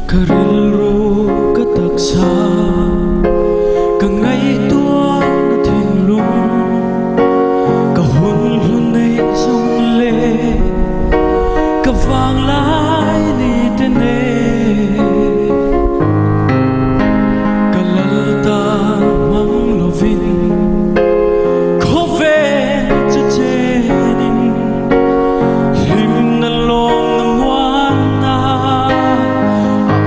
Ka rilru ka taksa ka ngaihtuah na thinlung ka hun hlu neih zawng leh ka vanglai ni te nen ka lal tan hmang lovin khawvel chu chenin hlimna lawmna muanna a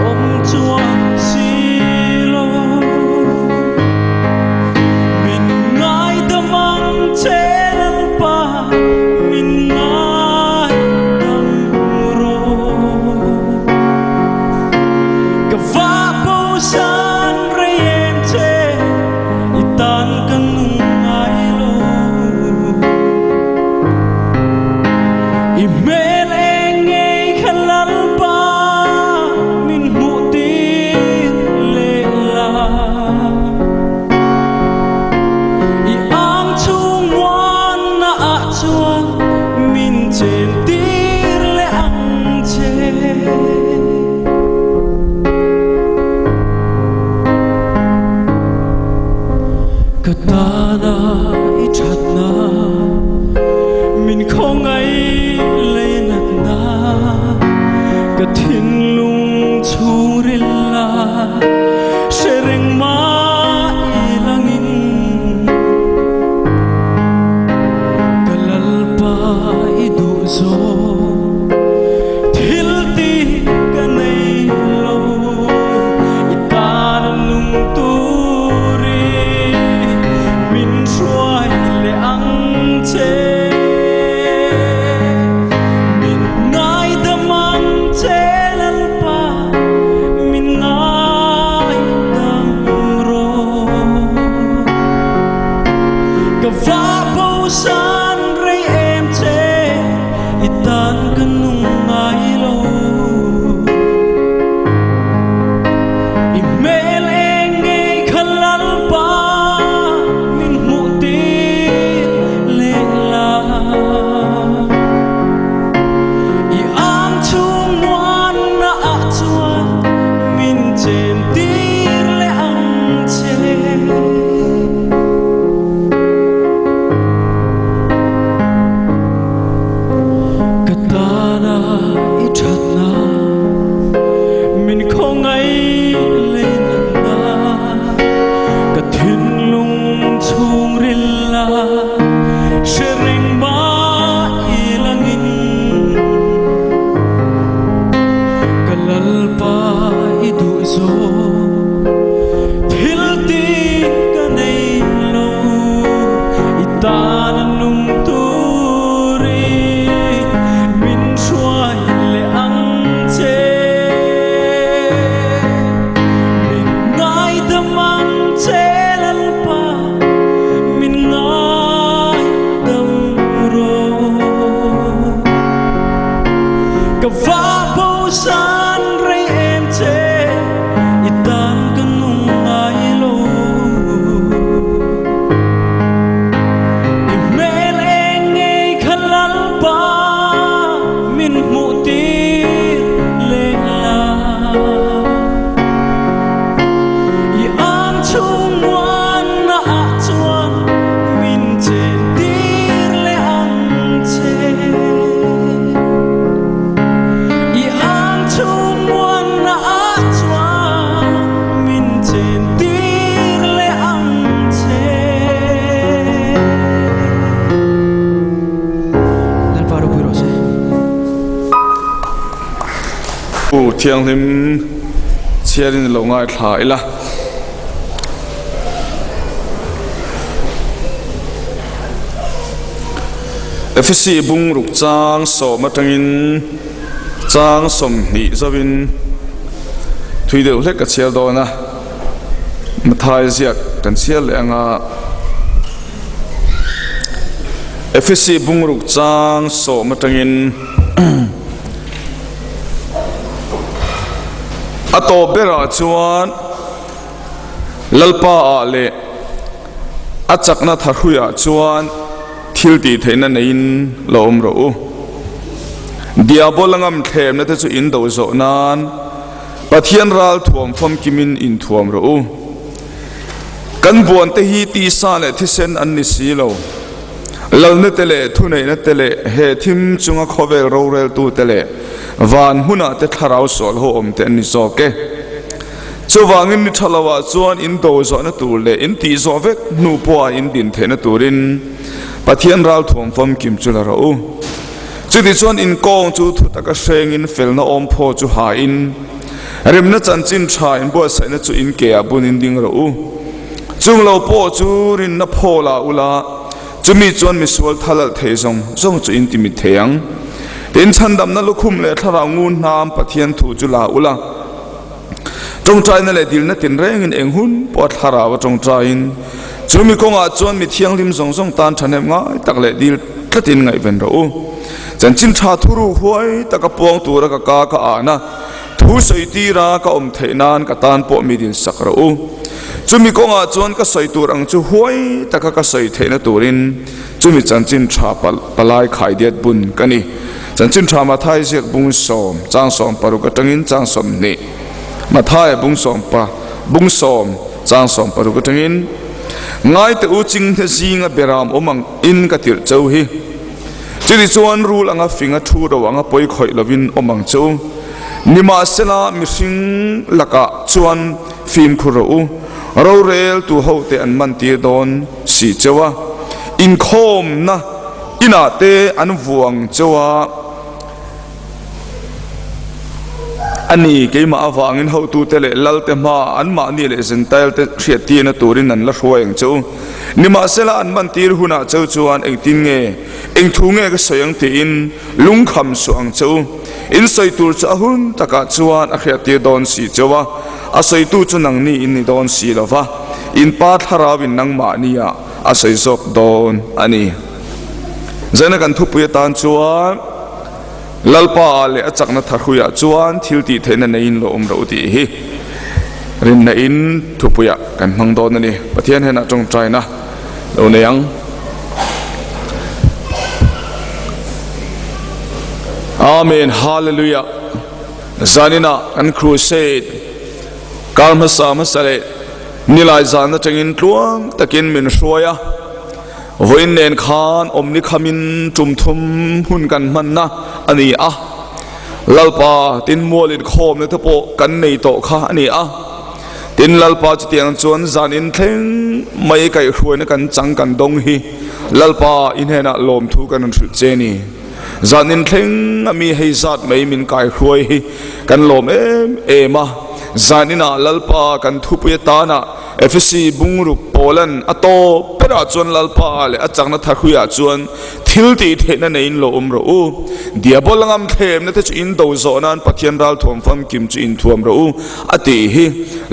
awm chuan si lo. Min ngaidam ang che Lalpa, min ngaidam rawh. Ka va bosan rei em che, i tan ka nung ngai lo. I hmel eng ngei kha Lalpa, min hmuh tir leh la. I ang chhung muanna ah chuan min chen tir leh ang che. Ka tana i thatna min khawngaih leinatna ka thinlung chhungril la hre reng mah i langin ka Lalpa i duh zawk thil tih ka nei lo i tana nung turin min hruai leh ang che. Min ngaidam ang che Lalpa, min ngaidam rawh. Ka va bosan rei em che, i tan ka nung ngai lo. I hmel eng ngei kha Lalpa, min hmuh tir leh la. I ang chhung muanna ah chuan min chen tir leh ang che. Ka tana i thatna min khawngaih leinatna ka thinlung chhungril la hre reng mah i langin ka Lalpa i duh zawk thil tih ka nei lo i tana nung turin min hruai leh ang che. Min ngaidam ang che Lalpa, min ngaidam rawh. Ka va bosan rei em che, i tan ka nung ngai lo. I hmel eng ngei kha Lalpa, min hmuh tir leh la. I ang chhung muanna ah chuan min chen tir leh ang che. I ang chhung muanna ah chuan min chen tir leh ang che. Lalpa ropui rawh se. Pu Thianghlim chhiarin i lo ngaithla ila. Efesi bungruk chang sawm atangin chang 20 zauhin thui deuh hlek ka chhiar dawn a, Mathai ziak kan chhiar leh anga Efesi bungruk chang sawm atangin A tawp berah chuan Lalpa ah leh. A chakna thahruiah chuan thil tih theihna neiin lo awm rawh u. Diabola ngam thlemna te chu in do zawh nan Pathian ral thuam famkimin in thuam rawh u. Kan buante hi tisa leh thisen an ni si lo. Lalna te leh thuneihna te leh he thim chunga khawvel roreltu te leh van hmunah te thlarau sual ho awm te an ni zawk e. Chuvangin ni tha loah chuan in do zawhna tur leh in tih zawh vek hnu pawha in din theihna turin Pathian ralthuam famkim chu la rawh u. Chutichuan in kawng chu thu taka hrengin felna awmphaw chu hain remna chanchin tha in buatsaihna chu in ke ah bunin ding rawh u. Chung lo pawh chu rinna phaw la ula, chumi chuan misual thalalh thei zawng zawng chu in timit thei ang. Tin, chhandamna lukhum leh thlarau ngun hnam Pathian thu chu la ula, Tawngtaina leh dilna tinrengin eng hun pawh a thlarau a tawngtaiin chu mi kawngah chuan mi thianghlim zawng zawng tan thahnem ngai tak leh dil tlatin ngaihven rawh u. Chanchin tha thuru huai taka puang tura ka ka ka ahna thu sawi tira ka awm theih nan ka tan pawh mi dil sak rawh u. Chumi kawngah chuan ka sawi tur ang chu huai taka ka sawi theihna turin chumi chanchin tha palai khaidiat bun ka ni. Chanchin tha Mathai ziak bung sawm, chang 60 atangin chang 20. Mathai bung sawmpa, bung sawm, chang 60 atangin, Ngaite u chinghne zinga beram awm ang in ka tirh cheu hi. Chutih chuan rul anga finga thu ro anga pawi khawih lovin awm ang che u. Nimahsela mihring lakah chuan fimkhur rawh u, rorel tu hote an man tir dawn si cheu a, inkhawmna, Inah te an vuang cheu a, a ni, keimah avangin hotute leh lalte hmaah anmahni leh Zentailte hriattirna turin an la hruai ang che u. Nimahsela an mantir hunah cheu chuan engtin nge, eng thu nge ka sawi ang tiin lungkham suh ang che u. In sawi tur chu a hun takah chuan a hriattir dawn si cheu a, a sawitu chu nangni in ni dawn si lo va, in Pa Thlarauin nangmahnia a sawi zawk dawn a ni. Zaina kan thupui atan chuan Lalpa leh a chakna thahruiah chuan thil tih theihna neiin lo awm rawh u tih hi rinna in thupuiah kan hmang dawn a ni. Pathian henah tawngtaina lo nei ang. Amen Hallelujah Zaninah kan crusade kar hmasa hmasa leh Nilai zan atangin tluang takin min hruai a, vawiin nen khan awmni khamin tum thum hun kan hmanna a ni a, Lalpa tin mual inkhawmna te pawh kan nei tawh kha a ni a, tin Lalpa chutiang chuan zan inthleng mai kaihhruaina kan chang kan dawng hi Lalpa i hnenah lawmthu kan rawn hrilh che ni. Zan inthleng a mi hei zat mai min kaihruai hi kan lawm em em a. Zaninah Lalpa kan thupui atana Efesi bungruk pawlan a tawp berah chuan Lalpa leh a chakna thahruiah chuan thil tih theihna neiin lo awm rawh u. Diabol ngam thlemna te chu in do zawh nan Pathian ralthuam famkim chu in thuam rawh u a tih hi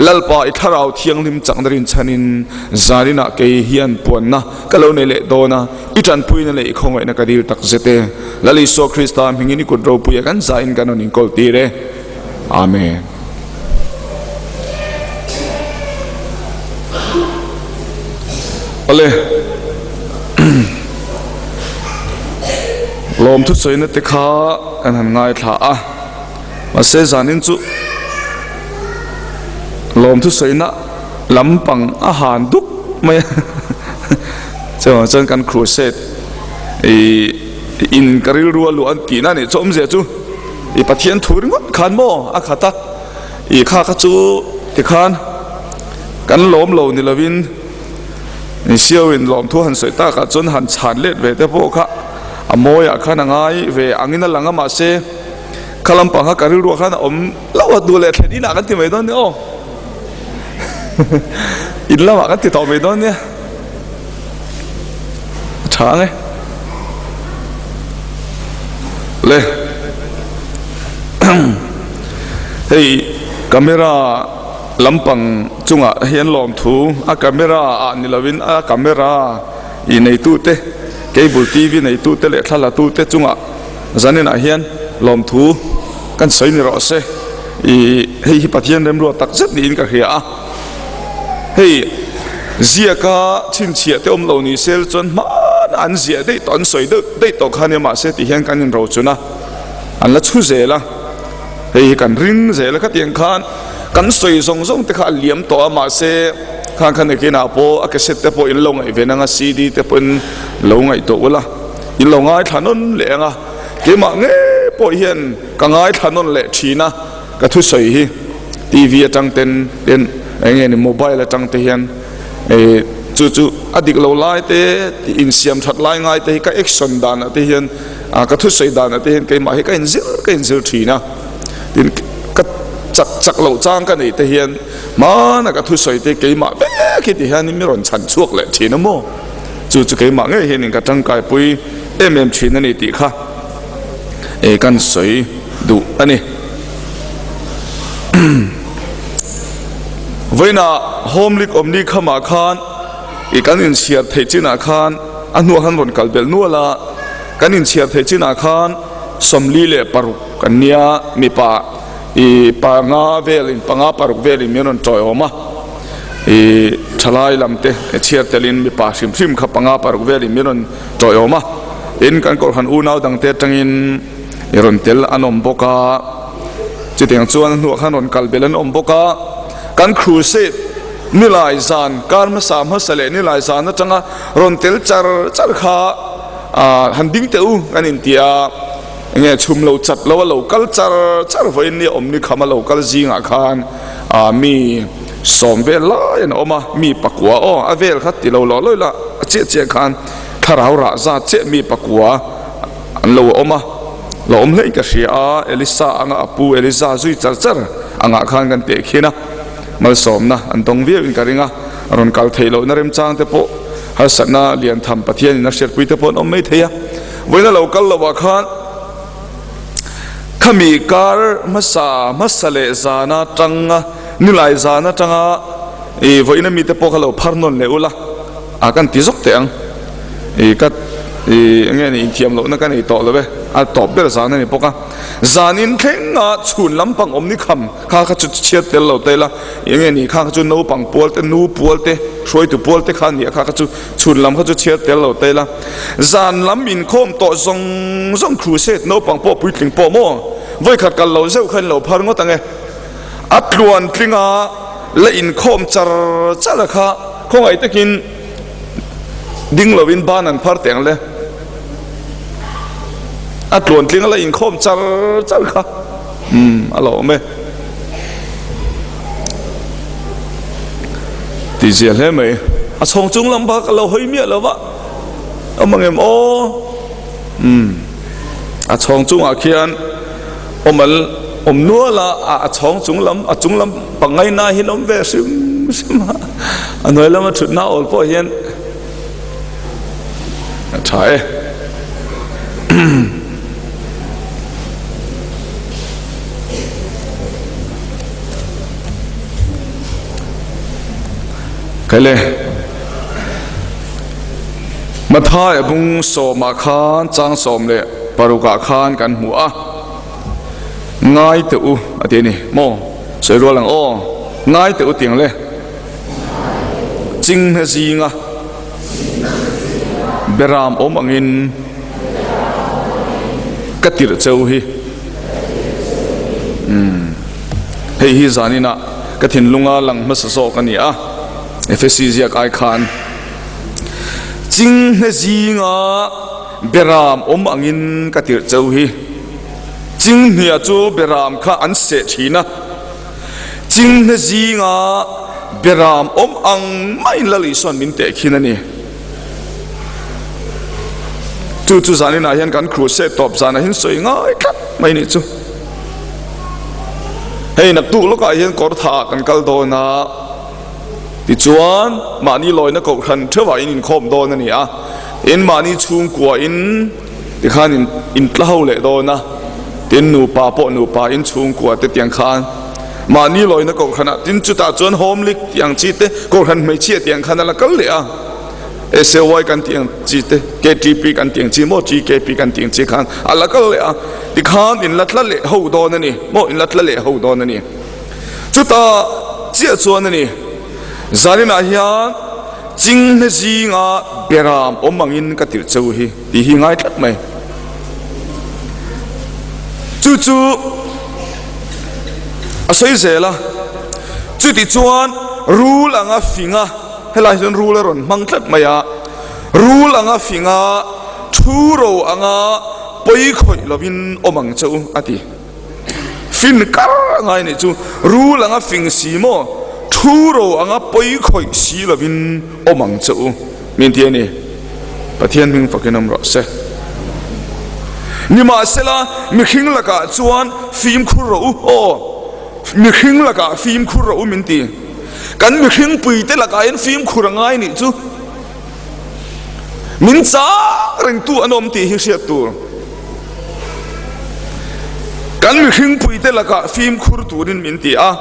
Lalpa i thlarau thianghlim chakna rinchhanin zaninah kei hian puanna ka lo nei leh dawn a, i tanpuina leh i khawngaihna ka dil tak zet e. Lal Isua Krista hmingin i kut ropuia kan zahin kan rawn inkawl tir e. Amen. Ale lawm thu sawina te kha kan han ngaithla a mahse zanin chu lawm thu sawina lampang a han duk mai a chuan chuan kan crusade ih in ka rilru a luah an tihna a nih chu awmzia chu. I Pathian thu ringawt khan maw a khat a, i kha kha chu tikhan kan lawm lo ni lovin Siauin lawmthu han sawi takah chuan han chhan let ve te pawh kha a mawiah khan a ngai ve angin a lang a mahse kha lampang kha ka rilruah khan a awm lo a duh leh thlen inah kan ti mai dawn nia aw in lamah kan ti tawh mai dawn nia a tha ang e. Le hei camera lampang chungah hian lawmthu a camera ah ni lovin a camera ih neitute cable tv neitute leh thla la tute chungah zaninah hian lawmthu kan sawi ni rawh se ih hei hi Pathian remruat tak zet niin ka hria a hei. Ziaka chhinchhiah te awm lo ni sel chuan hmana an ziah daih tawh, an sawi deuh daih tawh kha nia mahse ti hian kan inrochun a, an la chhu zel a, hei hi kan ring zel a khatiang khan kan sawi zawng zawng te kha a liam tawh a mahse khang khan ekinah pawh a cassette te pawh in lo ngaih ve nang a CD te pawhin lo ngaihtuah ula in lo ngaithla nawn leh ang a keimah ngei pawh hian ka ngaithla nawn leh thin a. Ka thusawi hi TV atang ten ten eng nge ni mobile atang te hian eh chu chu a dik lo lai te insiam that lai ngai te hi ka action dan ah te hian ah ka thusawi dan ah te hian keimah hi ka inzir ka inzir thin a tin ka chak chak loh chang ka neih te hian hmana ka thusawi te keimah vek hi ti hian in mi rawn chhan chhuak leh thin a maw chu chu keimah ngei hian in ka tangkai pui em em thin a ni tih kha eh kan sawi duh a ni. Vawiinah Home League awmni khamah khan ih kan inchhiar theih chinah khan a hnuah khan rawn kal belh nual a, kan inchhiar theih chinah khan 46 kan nia mipa ih panga velin panga paruk velin min rawn tawiawm a, ih thalai lam te chhiar telin mipa hrim hrim kha panga paruk velin min rawn tawiawm a, tin kan Kohhran unau dangte atangin. I rawn tel an awm bawk a, chutiang chuan a hnuah khan rawn kal belh an awm bawk a. Kan crusade nilai zan kar hmasa hmasa leh nilai zan atanga rawn tel char char kha han ding teh u kan inti a, enge chhum lo chat lo a lo kal char char vawiin ni awm ni kham a lo kal zingah khan mi sawm vel lai an awm a, mi pakua aw a vel kha ti lo lawh lawih la a chiah chiah khan thlarau rah zat chiah mi pakua. An lo awm a, lo awm hlein ka hria a, Elisa anga a pu Eliza zui char char angah khan kan teh khin a, malsawmna an dawng viauin ka ring a, a rawn kal theih lohna remchang te pawh harsatna lian tham Pathianin a hriatpui te pawh an awm mai thei a, vawiin a lo kal lohah khan khami kar hmasa hmasa leh zana tanga nilai zan atanga ih vawiin ami te pawh kha lo phar nawn leh ula a kan ti zawk teh ang. Ih ka ih enge ni inthiam lohna ka nei tawh lo e, a tawp ber zan a ni bawk a. Zan in thleng a chhun lampang awm ni kham kha kha chu chhiat tel lo tel a, enge ni kha kha chu naupang pual te, nu pual te, hruaitu pual te kha a ni a kha kha chu chhun lam kha chu chhiat tel lo tel a. Zan lam inkhawm tawh zawng zawng crusade naupang pawh puitling pawh maw vawikhat kal lo zeuh kha in lo phar ngawt ang e. A tluan tling a la inkhawm char char a kha khawngaih takin. Ding lovin ban an phar teng le. A tluan tling a la inkhawm char char kha. Umm a lo awm e. Ti zia hle mai. A chhawng chung lam bak a lo hawi miah lo va. Awm ang em aw. Umm a chhawng chungah khian awm al awm nual a, a chhawng chung lam a chung lam pangngai na hian awm ve hrim hrim a, a hnuai lama thutna awl pawh hian a tha e. Kaile. Matthai a bung sawmah khan chang 16 ah khan kan hmu a, Ngai teh u a ti a ni maw? Sawi rual ang aw, ngai teh u tiang le chinghne zinga beram awm angin ka tirh cheu hi. Umm hei hi zaninah ka thinlunga lang hmasa zawk a ni a. Efesi ziak ai khan Chinghne zinga beram awm angin ka tirh cheu hi. Chinghnia chu beram kha an seh thin a, Chinghne zinga beram awm ang maiin Lal Isua'n min teh khin a ni. Chu chu zaninah hian kan crusade tawp zanah hian sawi ngai tlat mai nih chu. Hei naktuk lawkah hian kawr thaah kan kal dawn a. Tichuan, mahni lawina kohhran theuhah in inkhawm dawn a ni a, tin mahni chhungkua in tikhan in intla ho leh dawn a, tin nupa pawh nupa in chhungkua te tiang khan mahni lawina kohhranah tin chutah chuan home league tih ang chi te, kohhran hmeichhia tih ang khan a la kal leh a, SAY kan tih ang chi te, KTP kan tih ang chi maw TKP kan tih ang chi khan a la kal leh a, tikhan in la tla leh ho dawn a ni maw, in la tla leh ho dawn a ni. Chutah chiah chuan a ni, zaninah hian. Chinghne zinga beram awm angin ka tirh cheu hi tih hi ngai tlat mai. Chu chu a sawi zel a, chuti chuan rul anga fing a, helai hian rul a rawn hmang tlat mai a, rul anga fing a, thu ro anga pawi khawih lovin awm ang che u a ti. Fin kar a ngai nih chu, rul anga fing si maw, thu ro anga pawi khawih si lovin awm ang che u min ti a ni. Pathian hming fakin awm rawh se. Nimahsela, mihring lakah chuan fimkhur rawh u, aw, mihring lakah fimkhur rawh u min ti. Kan mihring puite lakah hian fimkhur a ngai nih chu. Min chak rengtu an awm tih hi hriat tur. Kan mihringpuite lakah fimkhur turin min ti a,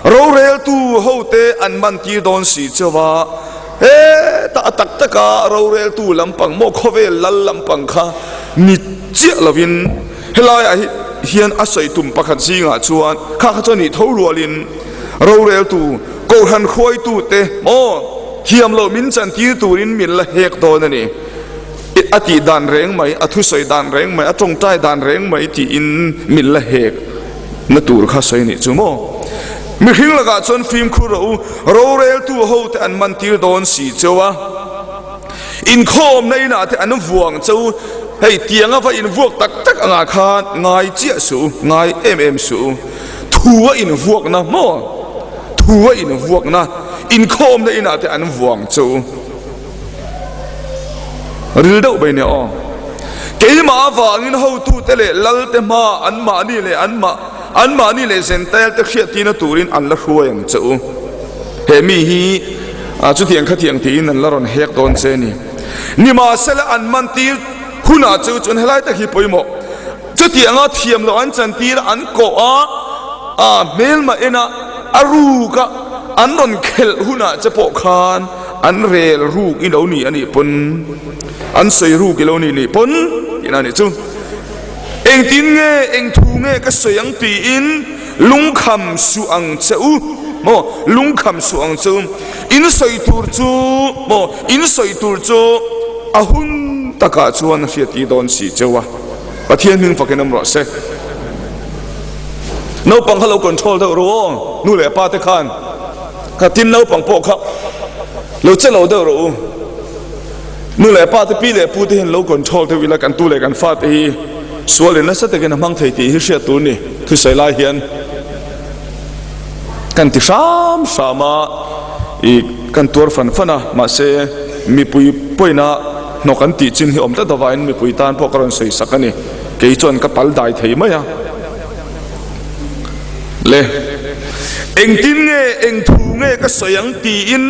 roreltu hote an man tir dawn si cheu a, hetah a tak taka roreltu lampang maw khawvel lal lampang kha ni chiah lovin helaiah hian a sawi tum pakhat zingah chuan kha kha chuan nih tho rualin roreltu kohhran hruaitute maw thiam loh min chantir turin min la hek dawn a ni. A tih dan reng mai, a thusawi dan reng mai, a tawngtai dan reng mai tiin min la hek na tur kha sawi nih chu maw? Mihring lakah chuan fimkhur rawh u, roreltu ho te an man tir dawn si cheu a, inkhawmna inah te an vuang cheu, hei tianga va invuak tak tak angah khan ngai chiah suh u, ngai em em suh u, thu a invuakna maw? Thu a invuakna, inkhawmna inah te an vuang cheu. Ril deuh bai nia aw. Keimah avangin hotute leh lalte hma anmahni leh anmah anmahni leh Zentail te hriattina turin an la hruai ang che u. He mi hi chutiang khatiang tiin an la rawn hek dawn che a ni. Nimahsela an mantir hunah che u chuan helai tak hi pawimawh. Chutianga thiam loh an chantir an kawh a, a hmelmah ena a ruk a an rawn khelh hunah che pawh khan an rel ruk i lo ni a nih pawn, an sawi ruk i lo ni nih pawn tihna a nih chu. Engtin nge, eng thu nge ka sawi ang tiin lungkham suh ang che u maw, lungkham suh ang che u. In sawi tur chu maw, in sawi tur chu a hun takah chuan a hriat tih dawn si cheu a. Pathian hming fakin awm rawh se. Naupang kha lo control deuh ru aw, nu leh pa te khan. Kha tin naupang pawh kha lo che lo deuh rawh u. Nu leh pa te, pi leh pu te hian lo control deuh ila kan tu leh kan fa te hi sual in nasa takin a hmang thei tih hi hriat tur ni. Thusawi lai hian kan ti hram hram a, i kan tuar fan fan a, mahse mipui pawina hnawk an tih chin hi awm tlat avangin mipui tan pawh ka rawn sawi sak a ni. Kei chuan ka pal dai thei mai a. Le, engtin nge, eng thu nge ka sawi ang tiin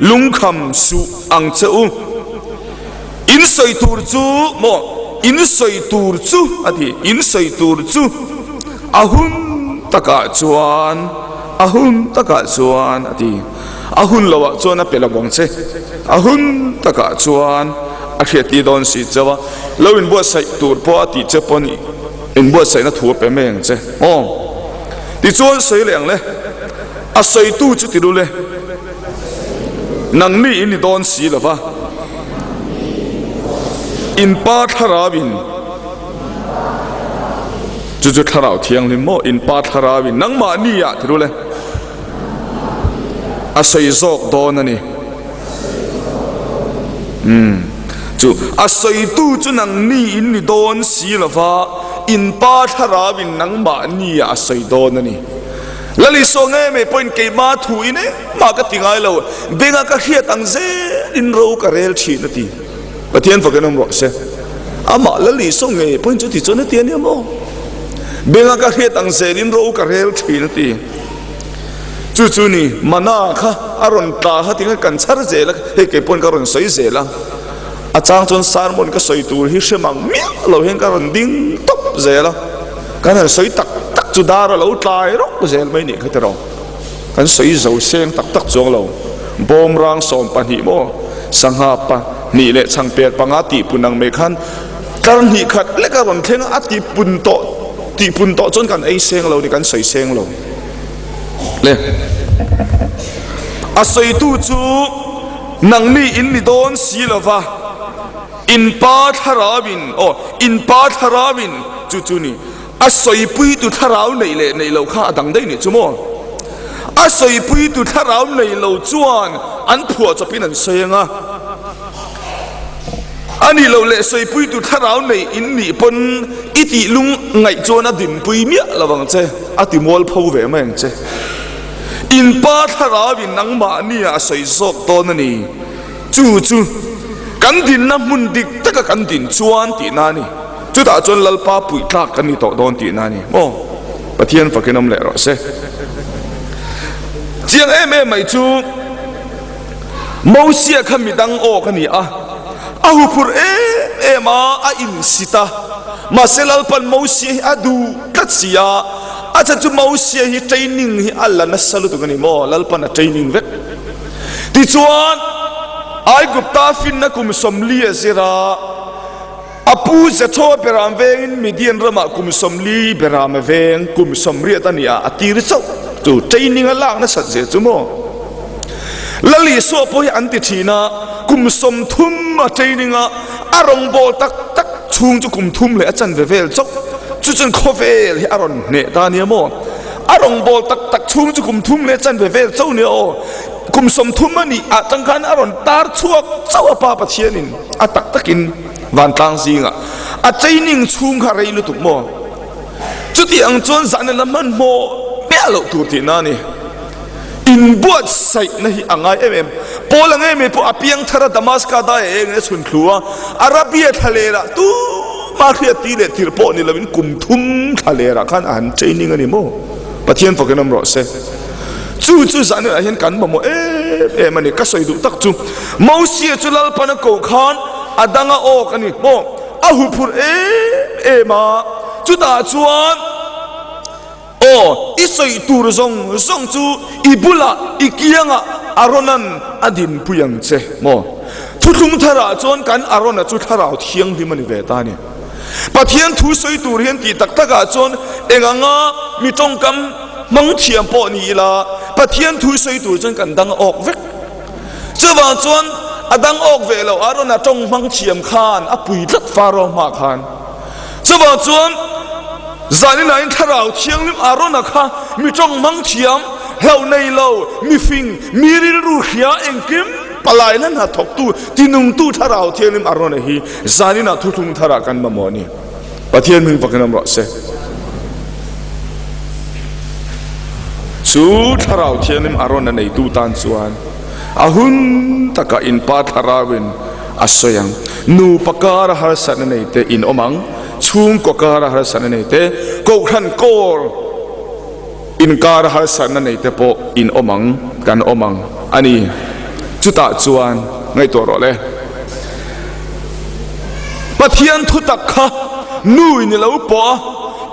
lungkham suh ang che u. In sawi tur chu maw, in sawi tur chu a ti, in sawi tur chu a hun takah chuan, a hun takah chuan a ti. A hun loah chuan a pe lo ang che, a hun takah chuan a hriattir dawn si chauh a, lo inbuatsaih tur pawh a tih che pawh a nih. Inbuatsaihna thu a pe mai ang che. Aw. Tichuan sawi leh ang le. A sawitu chu ti lul e. Nangni in ni dawn si lo va. In pa thlarau in chu chu thlarau thianghlim maw? In pa thlarau in nangmahni ah ti lul e. A sawi zawk dawn a ni. Umm. Chu a sawitu chu nangni in ni dawn si lova, in pa thlarau in nangmahni ah a sawi dawn a ni. Lalisua nge mai pawhin keimah thu in engmah ka ti ngai lo, benga ka hriat ang zel in ro ka rel thin a ti. Pathian fakin awm rawh se. Amah Lalisua nge pawhin chuti chuan a ti a nia maw? Benga ka hriat ang zel in ro ka rel thin a ti. Chu chu ni, mana kha a rawn tla kha tinge kan chhar zel a, hei kei pawn ka rawn sawi zel a, a chang chuan sermon ka sawi tur hi hre mang miah lo hian ka rawn ding tawp zel a, kan han sawi tak tak chu dar a lo tlai rawk zel mai nih kha tiraw, kan sawi zo seng tak tak chuang lo, bawmrang 12 maw, sangha pahnih leh chhangper panga tihpun ang mai khan tlar hnih khat lek a rawn thleng a, a tihpun tawh tihpun tawh chuan kan ei seng lo ni, kan sawi seng lo. Le. A sawitu chu Nangni in ni dawn si lo va, in Pa Thlarauin, aw, in Pa Thlarauin, chu chu ni, a sawipuitu thlarau neih leh neih loh kha a dang daih nih chu maw? A sawipuitu thlarau nei lo chuan an phuah chawpin an sawi ang a, a nih loh leh sawipuitu thlarau nei in nih pawn i tih lung ngaih chuan a dinpui miah lo ang che, a ti mualpho ve mai ang che. In Pa Thlarauin nangmahnia a sawi zawk dawn a ni. Chu chu kan dinna hmun dik taka kan din chuan tihna a ni. Chutah chuan Lalpa puih tlak kan ni tawh dawn tihna a ni maw? Pathian fakin awm leh rawh se. Chiang em em mai chu Mosia kha midang aw ka ni a, a huphurh em em a, a insit a. Mahse Lalpan Mosia hi a duh tlat si a, a chhan chu Mosia hi training hi a la nasa lutuk a ni maw? Lalpan a training vek. Tichuan Aigupta finna kum 40 a zir a, A pu Jethro beram vengin Midian ramah kum 40 beram a veng, kum 80 a ni a, a tir chauh chu training a lak nasat zia chu maw? Lal Isua pawh hi an ti thin a, kum 30 a training a, a rawngbâwl tak tak chhung chu kum thum leh a chanve vel chauh, chu chuan khawvel hi a rawn hneh ta nia maw? A rawngbâwl tak tak chhung chu kum thum leh a chanve vel chauh nia aw, kum 30 a nih ah tang khan a rawn tar chhuak chauh a Pa Pathianin a tak takin vantlang zingah a training chhung kha rei lutuk maw? Chuti ang chuan zahna la hmanhmawh miah loh tur tihna a ni. Inbuatsaihna hi a ngai em em. Paul ang em em pawh a piang thar a Damaska daiah engin a chhun thlu a, Arabia thlalerah tumah hriat ti leh tirh pawh ni loin kum thum thlalerah khan a han training a ni maw? Pathian fakin awm rawh se. Chu chu zahna ah hian kan mamawh em em a ni. Ka sawi duh tak chu Mosia chu Lalpan a koh khan a dang a awk a ni maw? A huphurh em em a, chutah chuan aw i sawi tur zawng zawng chu i bulah i kiangah Aaron-a'n a dinpui ang che maw? Thuthlung tharah chuan kan Aaron-a chu Thlarau Thianghlim a ni ve ta a ni. Pathian thu sawi tur hian tih tak takah chuan eng anga mi tawngkam hmang thiam pawh ni ila Pathian thu sawi tur chuan kan dang awk vek. Chuvang chuan a dang awk ve lo Arona tawng hmang thiam khan a pui tlat Pharaoh hma khan. Chuvang chuan zaninah in Thlarau Thianghlim Arona kha mi tawng hmang thiam, hlauh nei lo, mifing, mi rilru hria engkim palaina hna thawktu, tinungtu Thlarau Thianghlim Arona hi zaninah thuthlung tharah kan mamawh a ni. Pathian hming fakin awm rawh se. Chu Thlarau Thianghlim a rawn a neitu tan chuan a hun takah in Pa Thlarauin a sawi ang. Nupa kara harsatna nei te in awm ang, chhungkaw kara harsatna nei te, Kohhran kawr inkara harsatna nei te pawh in awm ang, kan awm ang a ni. Chutah chuan ngaihtuah rawh le. Pathian thutak kha nu in i lo pawh a,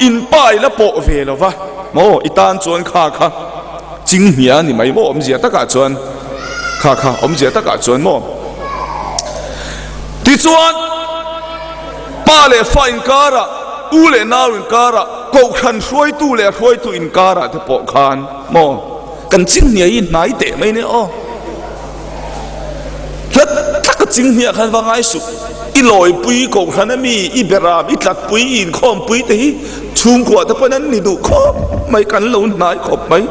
in pa i la pawh ve lo va maw? I tan chuan kha kha chinghnia a ni mai maw? Awmzia takah chuan kha kha awmzia takah chuan maw? Tichuan pa leh fa inkarah, u leh nau inkarah, kohhran hruaitu leh hruaitu inkarah te pawh khan maw? Kan chinghnia hi hnai teh mai nia aw. Hlat taka chinghnia khan va ngai suh. I lawipui kohhran a mi, i beram, i tlatpui, i inkhawmpui te hi chhungkua te pawn an ni duh khawp mai, kan lo hnai khawp mai.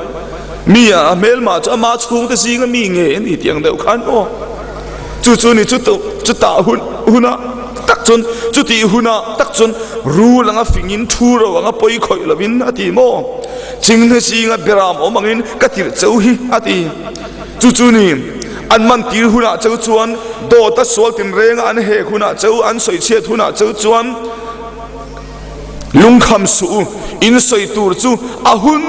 Mi a hmelmah chu ama chhungte zinga mi nge a ni tih ang deuh khan aw. Chu chu ni chutah hun hunah tak chuan chutih hunah tak chuan rul anga fingin thu ro anga pawi khawih lovin a ti maw? Chinghne zinga beram awm angin ka tirh cheu hi a ti. Chu chu ni, an man tir hunah cheu chuan, dawta sual tinrenga an hek hunah cheu, an sawi chhiat hunah cheu chuan lungkham suh u, in sawi tur chu a hun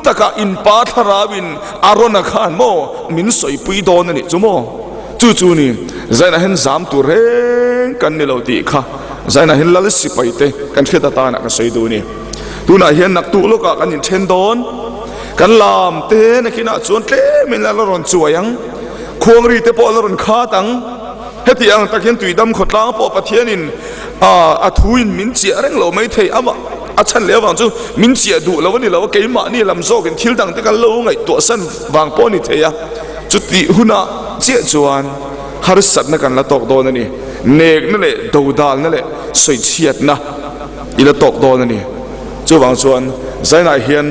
takah in pa thlarauin Arona khan maw min sawipui dawn a nih chu maw? Chu chu ni, Zainah hian zam tur reng kan ni lo tih kha Zainah hian lal sipai te kan hriat atana ka sawi duh a ni. Tunah hian naktuk lawkah kan inthen dawn. Kan lam te nakinah chuan tlemin a la rawn chuai ang, khuangri te pawh a la rawn khat ang. Heti ang tak hian tuidam khawtlang pawh Pathianin a thuin min chiah reng lo mai thei. Amah a chhan leh avang chu min chiah duh lo a ni lo a, keimahni lam zawkin thil dang te kan lo ngaihtuah san vang pawh a ni thei a. Chutih hunah. chiah chuan harsatna kan la tawk dawn a ni. Nekna leh dodalna leh sawichhiatna i la tawk dawn a ni. Chuvang chuan Zainah hian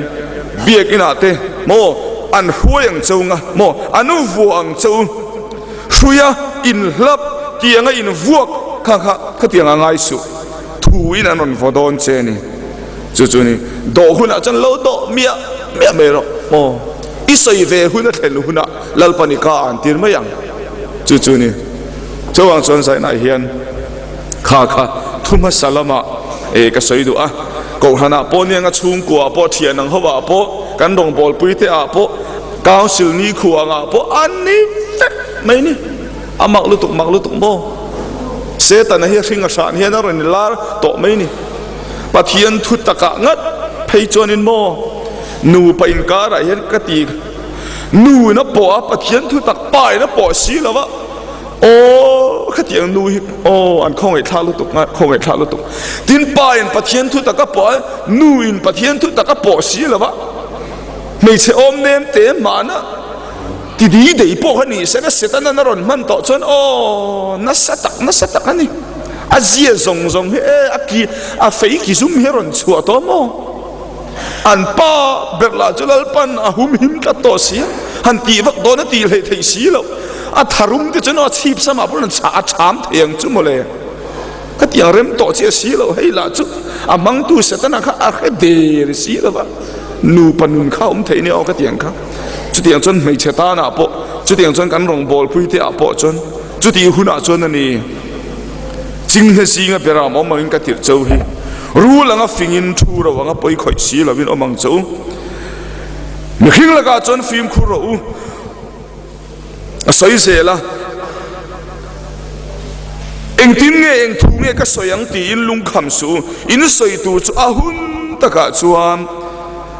biakinah te maw an hruai ang cheu nga maw an vuah ang cheu hruia inhlap tianga invuak kha kha khatiang a ngai suh thu in an rawn vaw dawn che a ni. Chu chu ni dawh hunah chuan lo dawh miah miah mai rawh maw i sawi ve hun a thlen hunah Lalpan i ka an tir mai ang. Chu chu ni chuvang chuan Zainah hian Kha kha thu hmasa lamah e ka sawi duh a, Kohhranah pawh nianga chhungkuaah pawh thian ang hovah pawh kan rawngbawlpui te ah pawh Council nikhua angah pawh an ni vek mai ni. A mak lutuk mak lutuk maw? Setana hi a hring a hran hian a rawn lar tawh mai ni. Pathian thu takah ngat phei chuanin maw nupa inkarah hian ka ti nu in a pawh a Pathian thu tak pa in a pawh si lo va. Aw khatiang nu hi aw an khawngaih thlak lutuk nga khawngaih thlak lutuk tin pa in Pathian thu tak a pawh a nu in Pathian thu tak a pawh si lo va hmeichhe awm nem te mahna ti dei dei pawh kha ni se na Satan an a rawn hman tawh chuan aw nasa tak nasa tak a ni a zia zawng zawng hi e a ki a fei ki zum hi a rawn chhuah tawh maw an pa ber lah chu Lalpan a hum him tlat tawh si a han tih vak dawn a tih hleih theih si loh a tharum te chuan aw a chhip samah pawh an chhah a cham thei ang chu mawle ka tiang rem tawh chiah si loh hei lah chu a hmangtu Setana kha a hre der si lo va nupa nun kha awm theih nia aw ka tiang kha chutiang chuan hmeichhe tanah pawh chutiang chuan kan rawngbawlpui te ah pawh chuan chutih hunah chuan a ni. Chinghne zinga beram awm angin ka tirh cheu hi, rul anga fingin thu ro anga pawi khawih si lovin awm ang che u. Mihring lakah chuan fimkhur rawh u, a sawi zel a. Engtin nge eng thu nge ka sawi ang tiin lungkham suh u, in sawi tur chu a hun takah chuan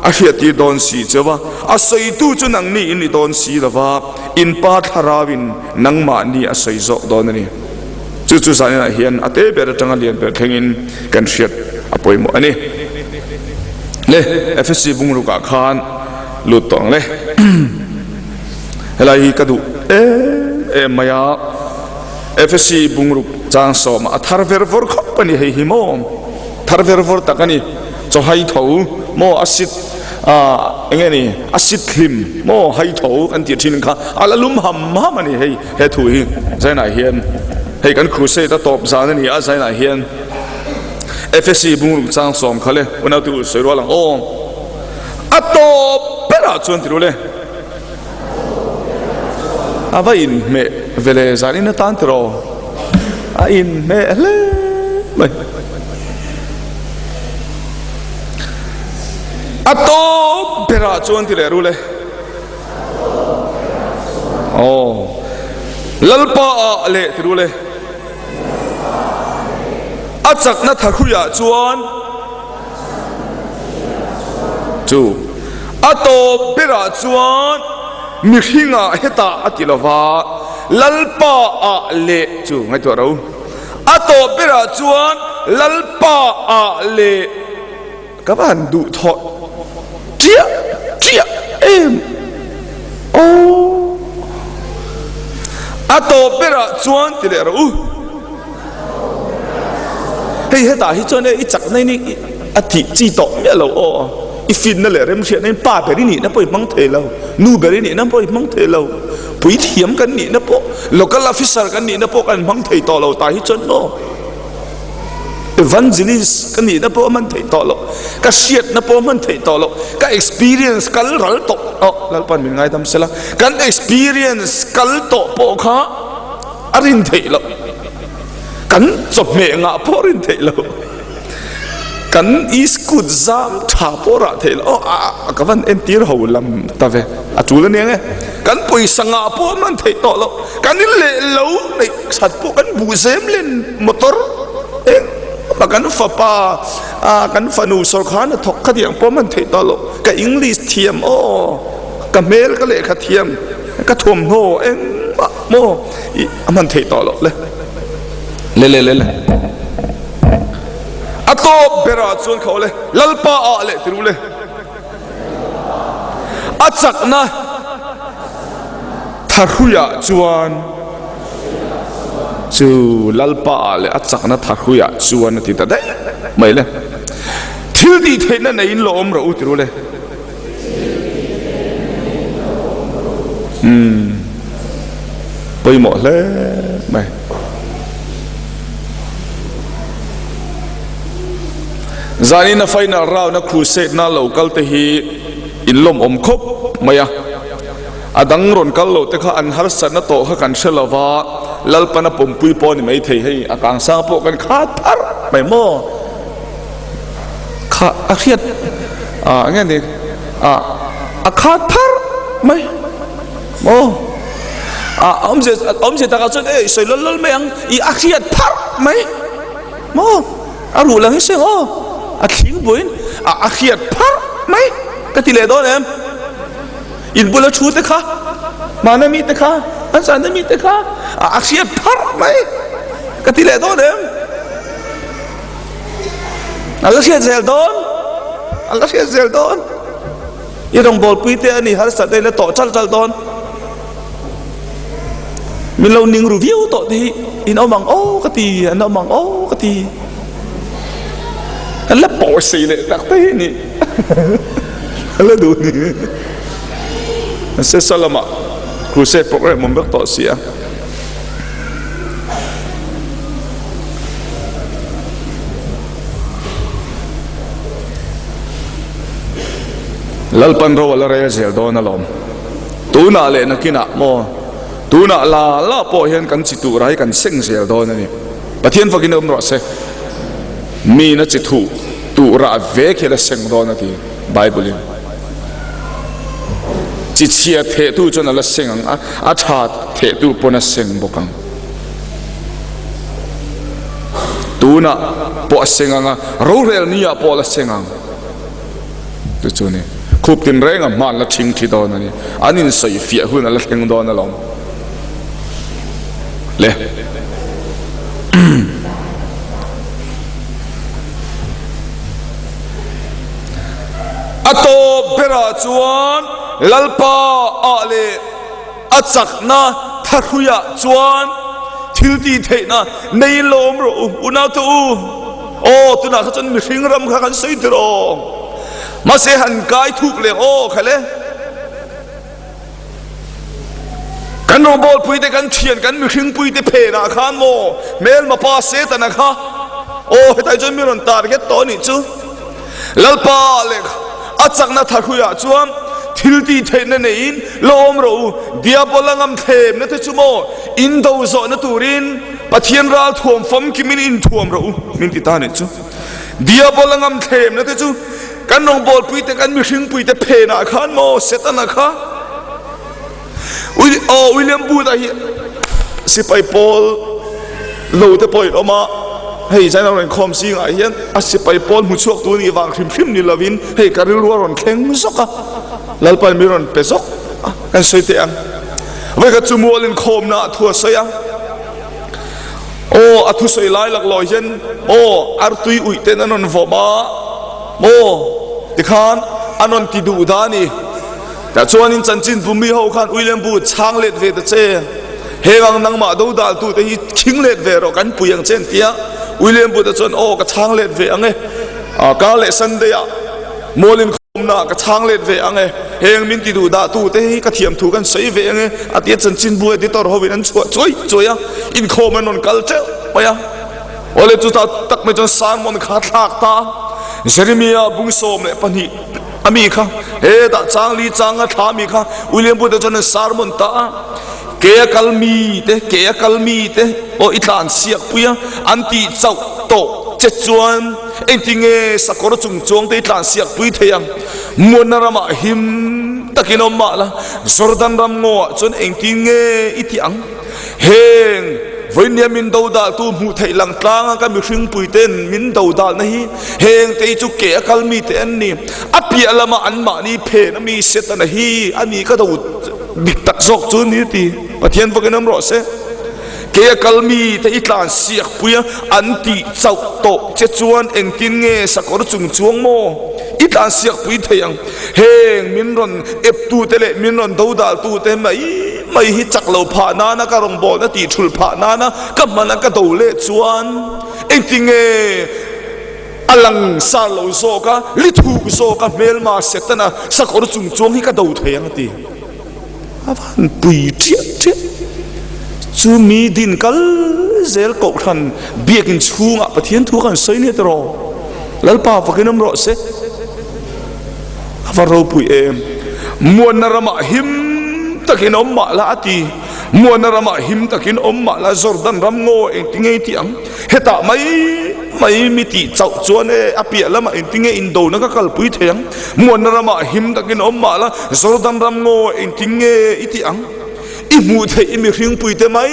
a hriattir dawn si cheu a, a sawitu chu nangni in ni dawn si lova, in pa thlarauin nangmahni a sawi zawk dawn a ni. Chu chu zaninah hian a te ber atanga lian ber thlengin kan hriat a pawimawh a ni. Le, Efesi bungrukah khan lut tawh ang le. Helai hi ka duh em em mai a, Efesi bungruk chang sawmah a thar ver vawr khawp a ni hei hi maw? Thar ver vawr tak a ni. Chaw hai tho maw a sit ah eng nge ni a sit hlim maw hai tho kan tih thin kha a la lum ham ham a ni hei he thu hi Zainah hian hei kan crusade a tawp zan a ni a Zainah hian Efesi bungruk chang sawm kha le unau te u sawi rual ang aw a tawp berah chuan ti ru le a va inhmeh ve le zanin atan tiraw a inhmeh hle mai a tawp berah chuan ti leh ru le aw lalpa ah leh ti ru le a chakna thahruiah chuan Chu a tawp berah chuan mihringah hetah a ti lova, Lalpa ah leh chu ngaihtuah ro. A tawp berah chuan Lalpa ah leh ka va han duh thawh chiah chiah em aw. A tawp berah chuan ti leh rawh u. Hei hetah hi chuan e i chakna in a tih chi tawh miah lo aw i finna leh remhriatna in pa ber i nihna pawh i hmang thei lo nu ber i nihna pawh i hmang thei lo puithiam kan nihna pawh local officer kan nihna pawh kan hmang thei tawh lo tah hi chuan maw evangelist ka nihna pawh a hman theih tawh lo ka hriatna pawh a hman theih tawh lo ka experience kal ral tawh aw Lalpan min ngaidam sela kan experience kal tawh pawh kha A rin theih loh. Kan chawhmeh ngah pawh a rin theih loh. Kan iskut zam tha pawh rah theih loh. Aw a ka van entir ho lam ta ve. A tul a nia nge. Kan pawisa ngah pawh a man theih tawh loh. Kan in leh lo neih that pawh kan buhzem len motor eng a kan fapa a kan fanu sawrkhar hna thawk kha tiang pawh a man theih tawh loh. Ka English thiam aw ka hmel ka lehkha thiam. Ka thuamhnaw engmah maw i a hman theih tawh loh le. Le le le le. A tawp berah chuan kha aw le, Lalpa ah leh ti ru le. A chakna. Thahruiah chuan chu Lalpa ah leh a chakna thahruiah chuan a ti ta daih mai le. Thil tih theihna neiin lo awm rawh u ti ru le. Umm pawimawh hle mai. Zanin a final round a crusade na lo kal te hi in lawmawm khawp mai a. A dang rawn kal loh te kha an harsatna tawh kha kan hre lo va, Lalpana pawmpui pawh a ni maithei hei, a kangsang pawh kan khat pharh mai maw? Kha a hriat a nge ni a a khat pharh mai maw? A awmzia awmzia takah chuan ei sawi lal lal mai ang i a hriat pharh mai maw? A ruh lang hi seng aw, a thling buaiin a a hriat pharh mai ka ti leh dawn em? In bula thu te kha, hmana mi te kha, an zana mi te kha a hriat pharh mai ka ti leh dawn em? A la hriat zel dawn, a la hriat zel dawn. I rawngbawlpui te a ni harsat ei la tawh chal chal dawn. Min lo ning ru viau tawh te hi in awm ang aw ka ti, an awm ang aw ka ti. Kan la pawh sei leh tak te hi ni. A la duh ni. Sesa lamah crusade program awm vek tawh si a. Lalpan ro a la rel zel dawn alawm. Tunah leh nakinah maw, tunah la la pawh hian kan chi tur ah hi kan seng zel dawn a ni. Pathian fakin awm rawh se. Min a chi thuh tur ah vek hian a seng dawn a ti Bible in. Chi chhia theh tu chuan a la seng ang a, a tha theh tu pawn a seng bawk ang. Tunah pawh a seng ang a, rorel ni ah pawh a la seng ang. Chu chu a ni. Khup tinreng a hman la thing thi dawn a ni. An insawi fiah hun a la thleng dawn alawm. Le. A tawp berah chuan Lalpa ah leh a chakna thahruiah chuan thil tih theihna nei lawm rawh u, unaute u. Aw, tunah kha chuan mihring ram kha kan sawi tir aw. Mahse han kai thuk leh aw kha le. Kan rawngbawlpui te, kan thian, kan mihringpui te phenah khan maw hmelma pa Setana kha aw hetai chuan mi rawn target tawh a nih chu. Lalpa leh a chakna thahruiah chuan thil tih theihna neiin la awm rawh u. Diabola ngam thlemna te chu maw in do zawhna turin Pathian ral thuam famkimin inthuam rawh u min ti ta a nih chu. Diabola ngam thlemna te chu kan rawngbawlpui te kan mihringpui te phenah khan maw Setana kha Aw William Booth-a hi sipai pawl lo te pawh in awm a, hei zaina rawn inkhawm zingah hian a sipai pawl hmu chhuak tu nih vang hrim hrim ni lovin hei ka rilru a rawn thleng zawk a, Lalpa'n mi rawn pe zawk a, kan sawi teh ang. Vawikhat chu mual inkhawmna ah thu a sawi a, aw a thusawi lai laklawh hian aw artui uih ten an rawn vawm a, aw tikhan an rawn ti duh dah a ni. Tah chuanin chanchin bu mi ho khan William Booth chhang let ve ta che, heng ang nangmah do dal tu te hi khing let ve rawh kan pui ang che an ti a. William Booth a chuan aw ka chhang let ve ang e, kar leh Sunday ah mual inkhawmna ah ka chhang let ve ang e, heng min ti duh dah tu te hi ka thiam thu kan sawi ve ang e a ti a. Chanchin bu editor ho in an chhuah chuai chuai a, inkhawm an rawn kal teuh mai a. Awle chutah tak mai chuan sermon kha a thlak ta a, Jeremiah bung 12. A mi kha hetah chang li chang a thla mi kha William Booth-a chuan an sermon ta a, ke a kal mi te, ke a kal mi te aw i tlan siak pui a, an tih chauh tawh che chuan engtinge sakawr chung chuang te i tlan siak pui thei ang? Muanna ramah him takin awm mah la, Jordan ram ngawah chuan engtinge i tih ang? Heng vawinia min do daltu hmuh theih lang tlanga ka mihringpui ten min do dalna hi heng te hi chu ke a kal mi te an ni. A piah lama anmahni phen a mi Setana hi a ni ka do dik tak zawk chu ni ti Pathian vakin awm rawh se. Ke a kal mi te i tlan siak pui a an tih chauh tawh che chuan engtin nge sakawr chung chuang maw? I tlansiakpui thei ang. Heng min rawn eptute leh min rawn dodaltute mai mai hi chak lo phah nana ka rawngbawlna tih thulh phah nana ka hmana ka do leh chuan engtinge a lang sar lo zawk a, li thuk zawk a hmelma Setana sakawr chung chuang hi ka do thei ang a ti. A van pui ṭiah ṭiah. Chu mi din kal zel kohhran biakin chhungah Pathian thu kan sawi nia tiraw? Lalpa fakin awm rawh se. A va ropui em! Muanna ramah him takin awm mah la a ti. Muanna ramah him takin awm mah la Jordan ram ngaw engtinge i tih ang? Hetah mai mai mi tih chauh chuan e a piah lamah engtinge indona ka kalpui thei ang? Muanna ramah him takin awm mah la, Jordan ram ngaw engtinge i tih ang? I hmuh theih i mihringpuite mai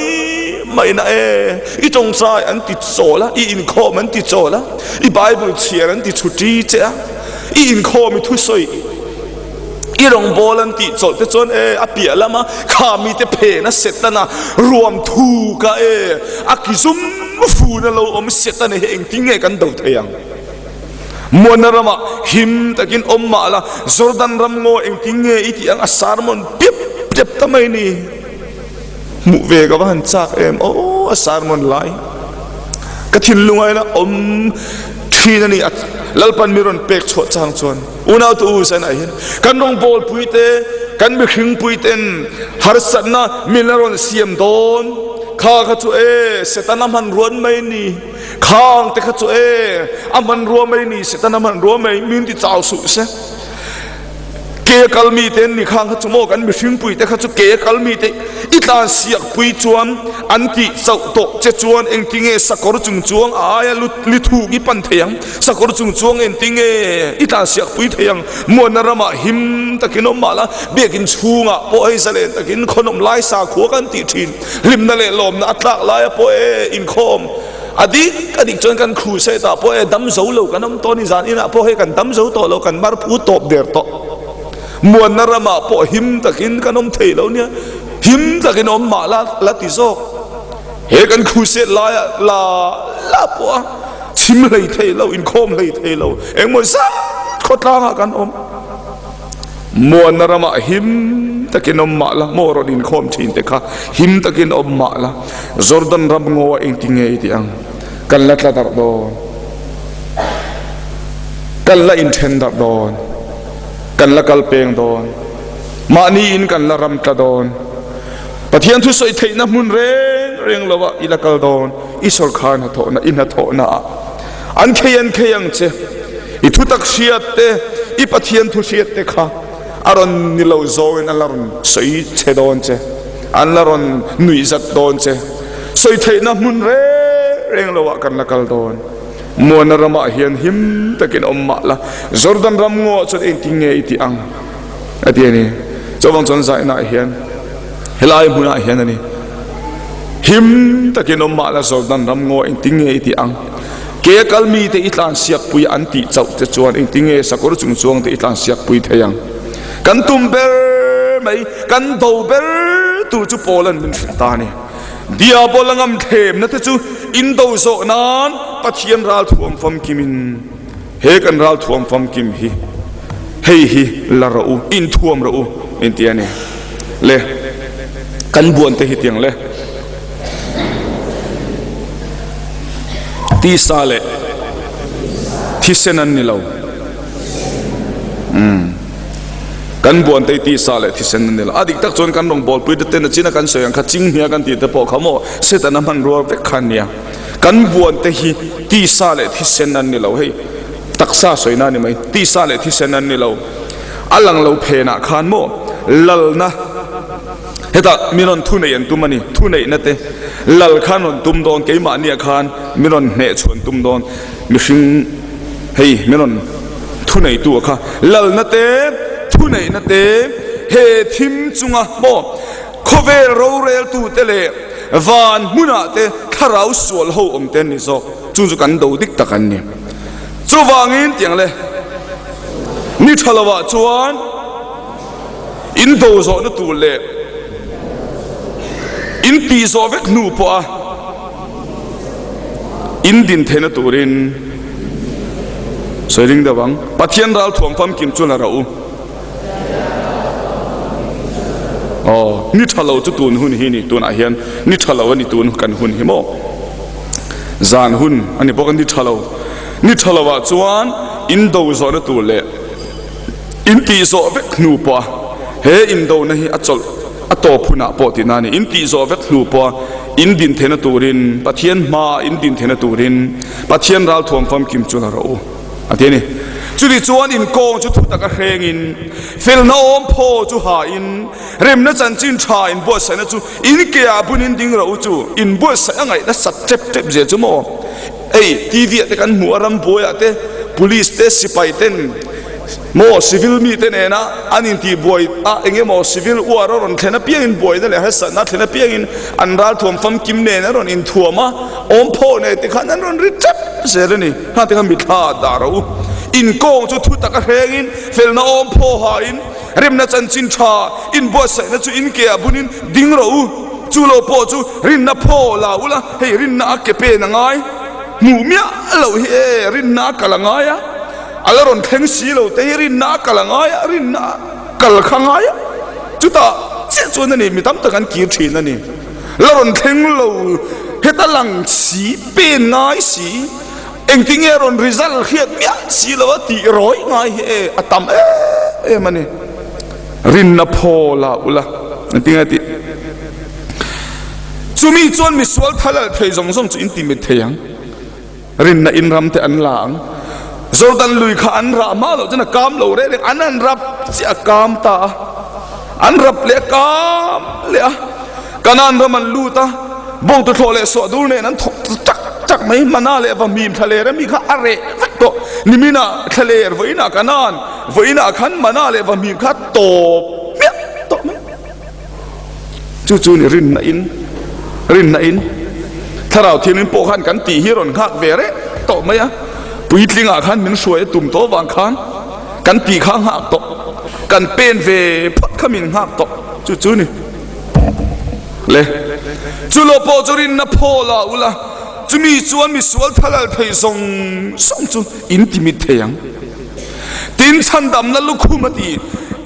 mai na e, i tawngtai an ti chawl a, i inkhawm an ti chawl a, i Bible chhiar an ti chhuṭi che a, i inkhawm i thusawi i rawngbâwl an tih chawlh te chuan e a piah lama kha mite phena Setana ruam thuka e a ki zum funa lo awm Setana hi engtin nge kan do thei ang? Muanna ramah him takin awm mah la, Jordan ram ngaw engtin nge i tih ang a sermon piap piap ta mai ni. Hmuh ve ka va han chak em aw a sermon lai. Ka thinlunga ila awm thin a ni a Lalpan mi rawn pek chhuah chang chuan unau te u zanah hian kan rawngbâwl pui te kan mihring pui ten harsatna min la rawn siam dawn kha kha chu e Setana hmanruan mai ni. Khang te kha chu e, a hmanrua mai ni Satan a hmanrua mai min ti chau suh se. Ke a kal mi te an ni khang kha chu maw kan mihringpui te kha chu ke a kal mi te i tlan siak pui chuan an tih chauh tawh che chuan engtinge sakawr chung chuang a aia li thuk i pan thei ang sakawr chung chuang engtinge i tlan siak pui thei ang muanna ramah him takin awm mahla biakin chhungah pawh hei zalen takin khawnawm lai sakhua kan tih thin Hlimna leh lawmna a tlak laia pawh e inkhawm a dik a dik chuan kan crusade ah pawh e dam zo lo kan awm tawh a ni zan inah pawh hei kan dam zo tawh lo kan mar phu tawp der tawh muanna ramah pawh him takin kan awm thei lo nia him takin awm mah la la ti zawk he kan crusade laia la la pawh a chhim hlei thei lo inkhawm hlei thei lo engmaw zat khawtlangah kan awm. Muanna ramah him takin awm mah la, maw rawn inkhawm thin te kha him takin awm mah la, Jordan ram ngaw a engti nge i tih ang? Kan la tla darh dawn, kan la inthen darh dawn, kan la kal peng dawn, mahni in kan la ram tla dawn, Pathian thusawi theihna hmun reng reng lovah i la kal dawn, i sawrkhar hnathawhna, i hnathawhna ah an khei an khei ang che. I thutak hriat te, i Pathian thu hriat te kha a rawn ni lo zawngin an la rawn sawi chhe dawn che, an la rawn nuihzat dawn che. Sawi theihna hmun reng reng loah kan la kal dawn. Muana ramah hian him takin awm mah la, Jordan ram ngaw ah chuan engtin nge i tih ang? a ti a ni. Chuvang chuan zainah hian helai hmunah hian a ni, him takin awm mah la, Jordan ram ngaw engtin nge i tih ang? Ke kal mite i tlansiakpui an tih chauh te chuan engtinge sakawr chung chuang te i tlansiakpui thei ang? Kan tum ber mai, kan do ber tur chu Paula'n min hrilh ta a ni. Diabola ngam thlemna te chu in do zawh nan Pathian ralthuam famkimin he kan ralthuam famkim hi hei hi la rawh u, inthuam rawh u inti a ni. Le kan buan te hi tiang le. Tisa leh thisen an ni lo. Umm. Kan buan te hi tisa leh thisen an ni lo. A dik tak chuan kan rawngbawlpui te ten a china kan sawi ang kha chinghnia kan tih te pawh kha maw Setana hmanrua vek kha an nia. Kan buan te hi tisa leh thisen an ni lo. Hei taksa sawina a ni mai. Tisa leh thisen an ni lo. A lang lo phenah khan maw lalna. Hetah mi rawn thu neih an tum a ni, thu neihna te lal khan rawn tum dawn, keimahniah khan mi rawn hneh chhuan tum dawn, mihring hei mi rawn thu neitu a kha lalna te, thu neihna te he thim chunga maw khawvel roreltu te leh van hmunah te thlarau sual ho awm te an ni zawk, chung chu kan do dik tak an ni. Chuvangin tiang le ni tha lovah chuan. In do zawhna tur leh in tih zawh vek hnu pawha in din theihna turin. Sawi ring deuh ang. Pathian ral thuam famkim chu la rawh u. Aw, ni tha lo chu tun hun hi ni, tunah hian ni tha lo a ni tun kan hun hi maw? Zan hun a ni bawk a, ni tha lo. Ni tha lo ah chuan in do zawhna tur leh in tih zawh vek hnu pawh a he indona hi a chawlh a tawp hunah pawh tihna a ni. In tih zawh vek hnu pawh a in din theihna turin Pathian hmaa in din theihna turin Pathian ralthuam famkim chu la rawh u a ti a ni. Chutih chuan inkawng chu thutak a hrengin felna awm phaw chu hain remna chanchin tha inbuatsaihna chu in keah bunin ding rawh u chu inbuatsaih a ngaihna sat tep tep zia chu maw? Hei TV ah te kan hmu a, rambuai ah te police te sipai ten maw civil mi te nena an intih buai a eng emaw civil war a rawn thlen apiangin buaina leh harsatna a thlen apiangin an ralthuam famkim nen a rawn inthuam a, awm phaw nei te khan an rawn ri tep zel a ni. Hna te khan mithla ah dah rawh u. Inkawng chu thu taka hrengin felna awm phaw hain Remna chanchin tha inbuatsaihna chu in ke ah bunin ding rawh u, chu lo pawh chu rinna phaw la ula, hei rinna a ke pen a ngai, hmuh miah loh hi e, rinna a kal a ngai a, a la rawn thleng si lo te hi rinna a kal a ngai a, rinna a kal kha ngai a, chutah chiah chuan a ni mi tam tak an kir thin a ni, la rawn thleng lo heta lang si pen ngai si. Engtinge rawn result hriat miah si lo a tih rawi ngai hi e a tam em em a ni. Rinna phaw la ula engtinge tih chumi chuan misual thal alh thei zawng zawng chu in ti mit thei ang. Rinna in ram te an la ang. Jordan lui kha an rah hma loh chuan a kam lo reng reng an an rap chiah a kam ta a. An rap leh a kam leh a. Kanaan ram an lut a, bawngtuthlawh leh suahdur nen an thawk chak chak mai. Mana leh vahmim thlaler ami kha a reh vek tawh. Niminah thlaler vawiinah Kanaan, vawiinah khan mana leh vahmim kha tawp hmiah tawh mai. Chu chu ni rinna in, rinna in Thlarau Thianghlim pawh khan kan tih hi rawn nghak ve reh tawh mai a. Puitlingah khan min hruai a tum tawh avang khan kan tih kha nghak tawh, kan pen ve phawt kha min nghak tawh. Chu chu ni. Le, chu lo pawh chu rinna phaw la ula, chumi chuan misual thalal thei zawng zawng chu in ti mit thei ang. Tin, chhandamna lukhum a ti,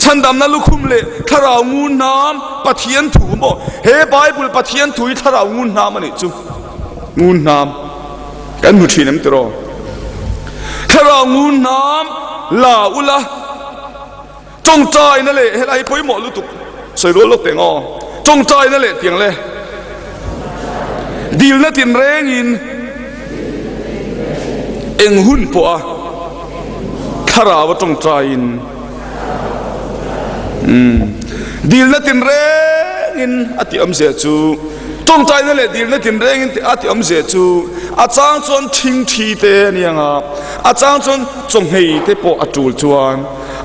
chhandamna lukhum leh thlarau ngun hnam Pathian thu maw? He Bible Pathian thu hi thlarau ngun hnam a nih chu, ngun hnam kan hmu thin em tiraw? Thlarau ngun hnam la ula. Tawngtaina leh helai hi pawimawh lutuk sawi rual lawk teh ang aw. Tawngtaina leh tiang leh dilna tinrengin eng hun pawha thlarau a tawngtaiin dilna tinrengin a tih awmzia chu tawngtaina leh dilna tinrengin a tih awmzia chu a chang chuan thingthi te a ni ang a, a chang chuan chawnghei te pawh a tul chuan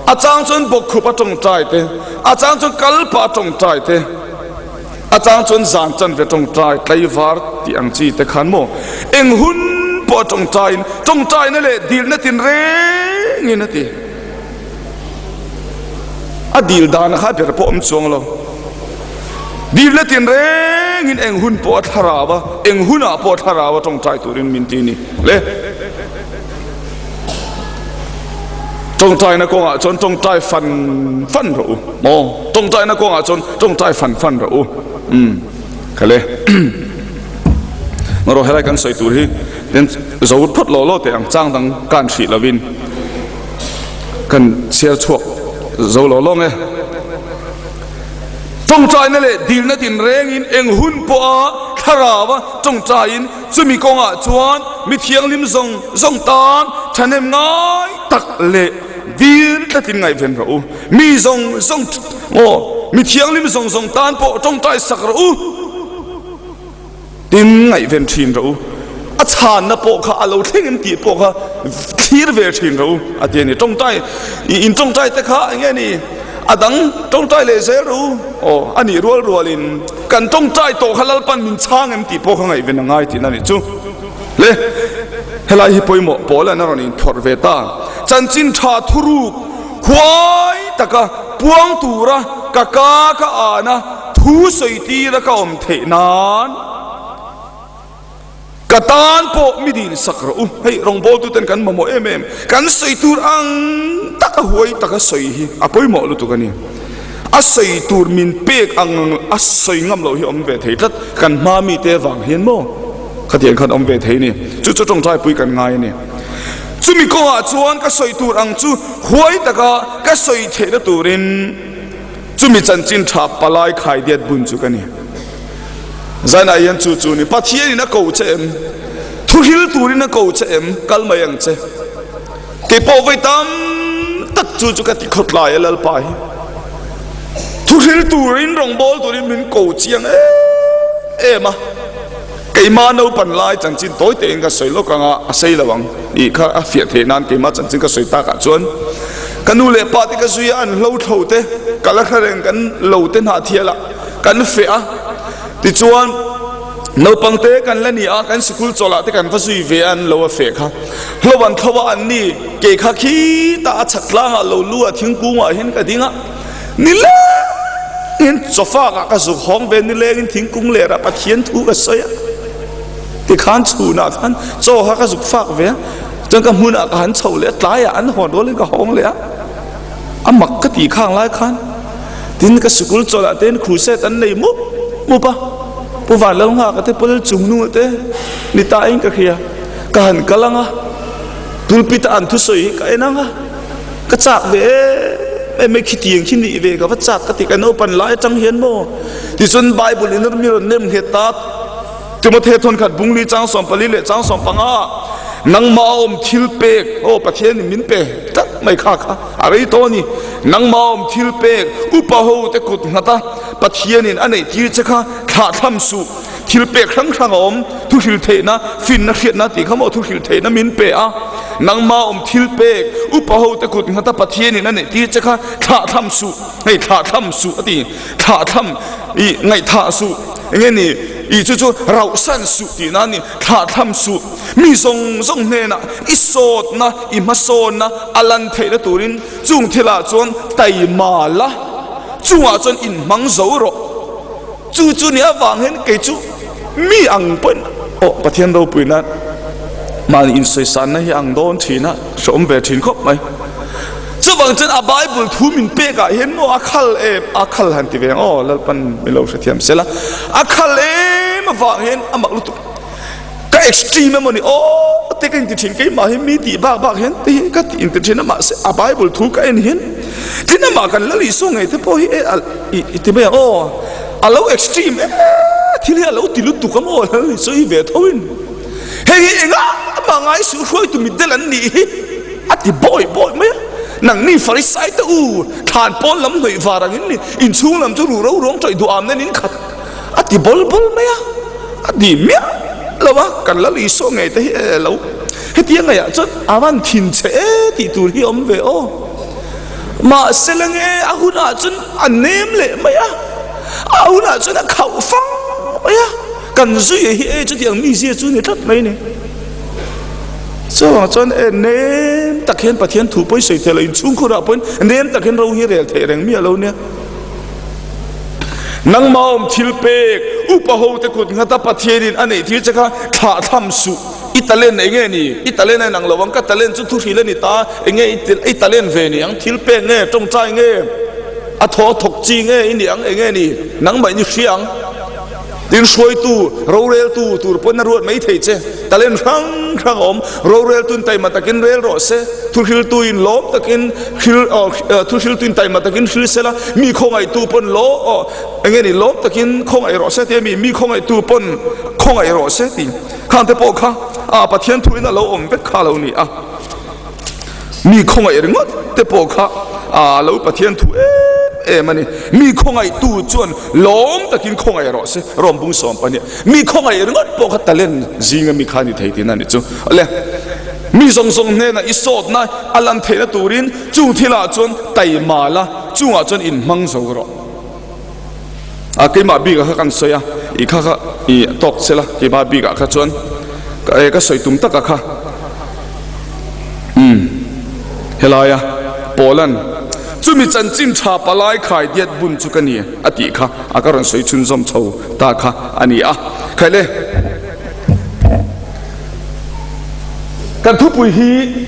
A chang chuan bawkkhup a tawngtai te, a chang chuan kalpah a tawngtai te, a chang chuan zan chanve tawngtai, tlaivar tih ang chi te khan maw eng hun pawh a tawngtaiin tawngtaina leh dilna tinrengin a ti. A dil dan kha ber pawh awm chuang lo. Dilna tinrengin eng hun pawh a thlarau a, eng hunah pawh a thlarau a tawngtai turin min ti a ni. Le. Tawngtaina kawngah chuan tawngtai fan fan rawh u maw? Tawngtaina kawngah chuan tawngtai fan fan rawh u. Umm khale Ngarawh helai kan sawi tur hi den zo phawt law law teh ang chang dang kan hrih lovin kan chhiar chhuak zo law law nge. Tawngtaina leh dilna tinrengin eng hun pawha thlarau a tawngtaiin Chumi kawngah chuan mi thianghlim zawng zawng tan thahnem ngai tak leh dil tlatin ngaihven rawh u. Mi zawng zawng aw, mi thianghlim zawng zawng tan pawh tawngtai sak rawh u. Tin, ngaihven thin rawh u. A chhanna pawh kha a lo thleng em tih pawh kha thlir ve thin rawh u a ti a ni. Tawngtai, in tawngtai te kha eng nge ni? A dang tawngtai leh zel rawh u. Aw, a nih rual rualin kan tawngtai tawh kha Lalpan min chhang em tih pawh kha ngaihven a ngai tihna nih chu. Le, helai hi pawimawh pawl an a rawn inphawrh ve ta. Chanchin tha thuruk huai taka puang tura ka ka ka an a, thu sawi tira ka awm theih nan. Ka tan pawh mi din sak rawh u. Hei rawngbawltuten kan mamawh em em, kan sawi tur ang taka huai taka sawi hi a pawimawh lutuk a ni. A sawi tur min pek ang a sawi ngam loh hi awm ve thei tlat, kan hma mite vang hian maw khatiang khan awm ve thei ni. Chu chu tawngtaipui kan ngai a ni. Chumi kawngah chuan ka sawi tur ang chu huai taka ka sawi theihna turin chumi chanchin tha palai khaidiat bun chu ka ni. Zainah hian chu chu ni Pathianin a ko che em? Thuhril turin a ko che em? Kal mai ang che. Kei pawh vawi tam tak chu chu ka ti khawtlai a Lalpa hi. Thuhril turin rawngbâwl turin min ko chiang em em a. Keimah naupan lai chanchin tawi tein ka sawi lawk anga a sei lo ang tih kha a fiah theih nan keimah chanchin ka sawi takah chuan ka nu leh pa te ka zui a an hlo thlo te ka la hre reng kan lo te hnah thial ah kan feh a tichuan naupang te kan la ni a kan sikul chawlh ah te kan va zui ve a an lo a feh kha hlo an thlo a an ni kei kha khitah a chhak tlangah lo lu a thingkung ah hian ka ding a. Nilengin chawfak ah ka zuk hawng ve, nilengin thingkung ler ah Pathian thu ka sawi a, tikhan chhunah khan chaw kha ka zuk fak ve a, chuan ka hmunah ka han chho leh a, tlaiah an hawn rualin ka hawng leh a, a mak ka tih khang lai khan tin ka sikul chawlh ah te crusade an nei mup mup a, Pu Vanlalnghaka te Pal Chungnunga te ni ta in ka hria, ka han kal ang a, pulpit a an thusawi hi ka en ang a. Ka chak ve em em mai khitiang khi nih ve ka va chak ka ti ka naupan lai atang hian maw tichuan Bible in mi rawn nem nghet ta Timothea thawnkhat bungli chang 14 leh chang 15 nangmah a awm thil pek aw Pathian in min pe tlat mai kha kha a rei tawh a ni nangmah a awm thil pek upa ho te kut nghat a Pathian in a neih tir che kha thlah thlam suh Thil pek hrang hrang a awm, thu hrilh theihna, finna hriatna tih kha maw thu hrilh theihna min pe a. Nangma awm thil pek, upa ho te kut nghata Pathianin a neih tir che kha thlah thlam suh, hei thlah thlam suh a ti, thlah thlam i ngaihthah suh, enge ni i chu chu rauh san suh tihna a ni, thlah thlam suh, mi zawng zawng hnenah i sawtna, i hmasawnna a lan theihna turin chung thilah chuan taima la, chungah chuan inhmang zo rawh. Chu chu ni avang hian kei chu mi ang pawhin aw Pathian ropuina mahni insawisanna hi ang dawn thin a, hrehawm ve thin khawp mai. Chuvang chuan a Bible thu min pekah hian maw a khal em, a khal han ti ve ang aw Lalpan min lo hrethiam sela, a khal em avang hian a mak lutuk. Ka extreme emaw ni aw te ka inti thin keimah hi mi tih bak bak hian te hi ka tih inti thin a mahse a bible thu ka en hian tin amah kan la Isua ngei te pawh hi e i ti mai ang aw a lo extreme e thil hi a lo ti lutuk a maw lal Isua hi ve tho in hei hi engah mah ngai suh hruaitu mitdel an nih hi a ti bawi bawi mai a nangni farisai te u thlan pawn lam hnawih var angin ni inchhung lam chu ruh ro ruang tawih duh am nen in khat A ti bawl bawl mai a, a ti miah lo a, kan Lal Isua ngei te hi e lo hetiang ngeiah chuan a van thin che e tih tur hi a awm ve aw. Mahse la nge a hunah chuan a nem leh mai a, a hunah chuan a khauh fang mai a, kan zuia hi e chutiang mizia chu ni tlat mai ni. Chuvang chuan e nem tak hian Pathian thu pawhin sawi theih loh, inchhungkhurah pawhin nem tak hian ro hi rel theih reng miah lo nia. Nangmah awm thil pek, upa ho te kut nghata Pathianin a neih tir che kha thlah tham suh. I talent eng nge ni? I talent a inang lo ang, ka talent chu thuhril a ni ta, eng nge i talent ve ni ang? Thil pek nge, tawngtai nge, a thaw a thawk chi nge i nih ang, eng nge ni? Nangmah in i hria ang. Tin, hruaitu, roreltu tur pawhin a ruat mai thei che. Talent hrang hrang a awm. Roreltuin taima takin rel rawh se, thuhriltuin lawm takin hril aw thuhriltuin taima takin hril se la, mi khawngaihtu pawn law aw eng nge ni lawm takin khawngaih rawh se tia mi, mi khawngaihtu pawn khawngaih rawh se tih khang te pawh kha a Pathian thuin a lo awm vek kha a lo ni a. Mi khawngaih ringawt te pawh kha a lo Pathian thu em em a ni. Mi khawngaihtu chuan lawm takin khawngaih rawh se, Rom bung 12. Mi khawngaih ringawt pawh kha talent zinga mi kha a ni thei tihna a nih chu. Awle, mi zawng zawng hnenah i sawtna a lan theihna turin chung thilah chuan taima la, chungah chuan inhmang zo rawh. A keimah bikah kha kan sawi a, i kha kha i tawk che la, keimah bikah kha chuan ka ka sawi tum taka kha umm helaia Paula'n chumi chanchin tha palai khai diat bun chu ka ni a tih kha a ka rawn sawi chhunzawm chho ta kha a ni a. Khaile. Kan thupui hi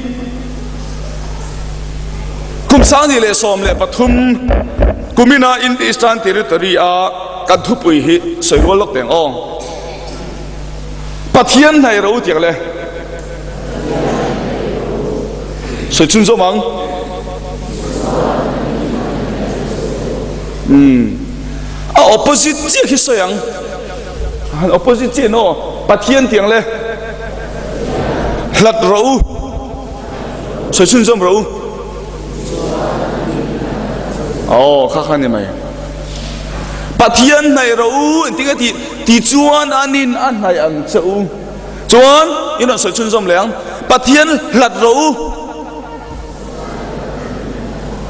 kum 2013 kumina Ind Eastern Territory a kan thupui hi sawi rual lawk teng aw. Pathian hnaih ro tiang le sawi chhun zawm ang. Umm a opposite chiah khi sawi ang. Opposite chiah no Pathian tiang le hlat ro u sawi chhun zawm ro u. Aw kha kha ni mai. Pathian hnaih ro u engtin a tih tichuan anin a hnaih ang che u. Chuan in rawn sawi chhunzawm leh ang. Pathian hlat ro u.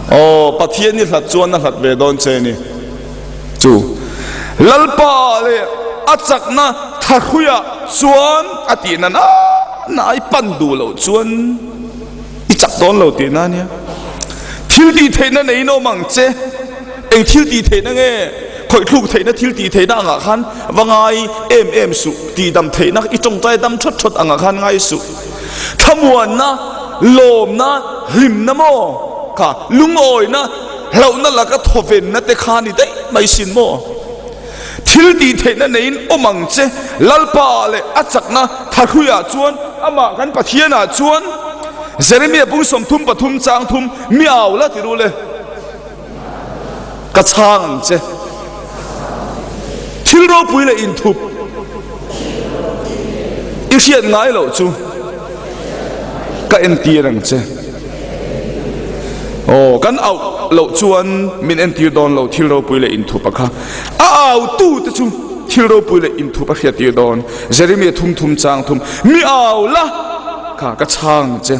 Aw Pathian i hlat chuan a hlat ve dawn che ni. Chu Lalpa leh a chakna thahruiah chuan a tihna nana i pan duh loh chuan i chak dawn lo tihna a nia. Thil tih theihna neiin awm ang che. Eng thil tih theihna nge? Khawih thluk theihna thil tih theihna angah khan va ngai em em suh. Tih dam theihna i tawngtai dam thawt thawt angah khan ngai suh. Thlamuanna, lawmna, hlimna maw kha lungawina, hlauhna laka thawvenna te kha ni daih mai sin maw? Thil tih theihna neiin awm ang che. Lalpa leh a chakna thahruiah chuan amah kan Pathianah chuan Jeremia bung 33 chang thum mi au la ti ru le. Ka chhang ang che. Thil ropui leh inthup i hriat ngai loh chu ka entir ang che. Aw, kan auh loh chuan min entir dawn lo thil ropui leh inthup a kha. A autu te chu thil ropui leh inthup a hriattir dawn. Jeremia thum thum chang thum, Mi au la, kha ka chhang ang che.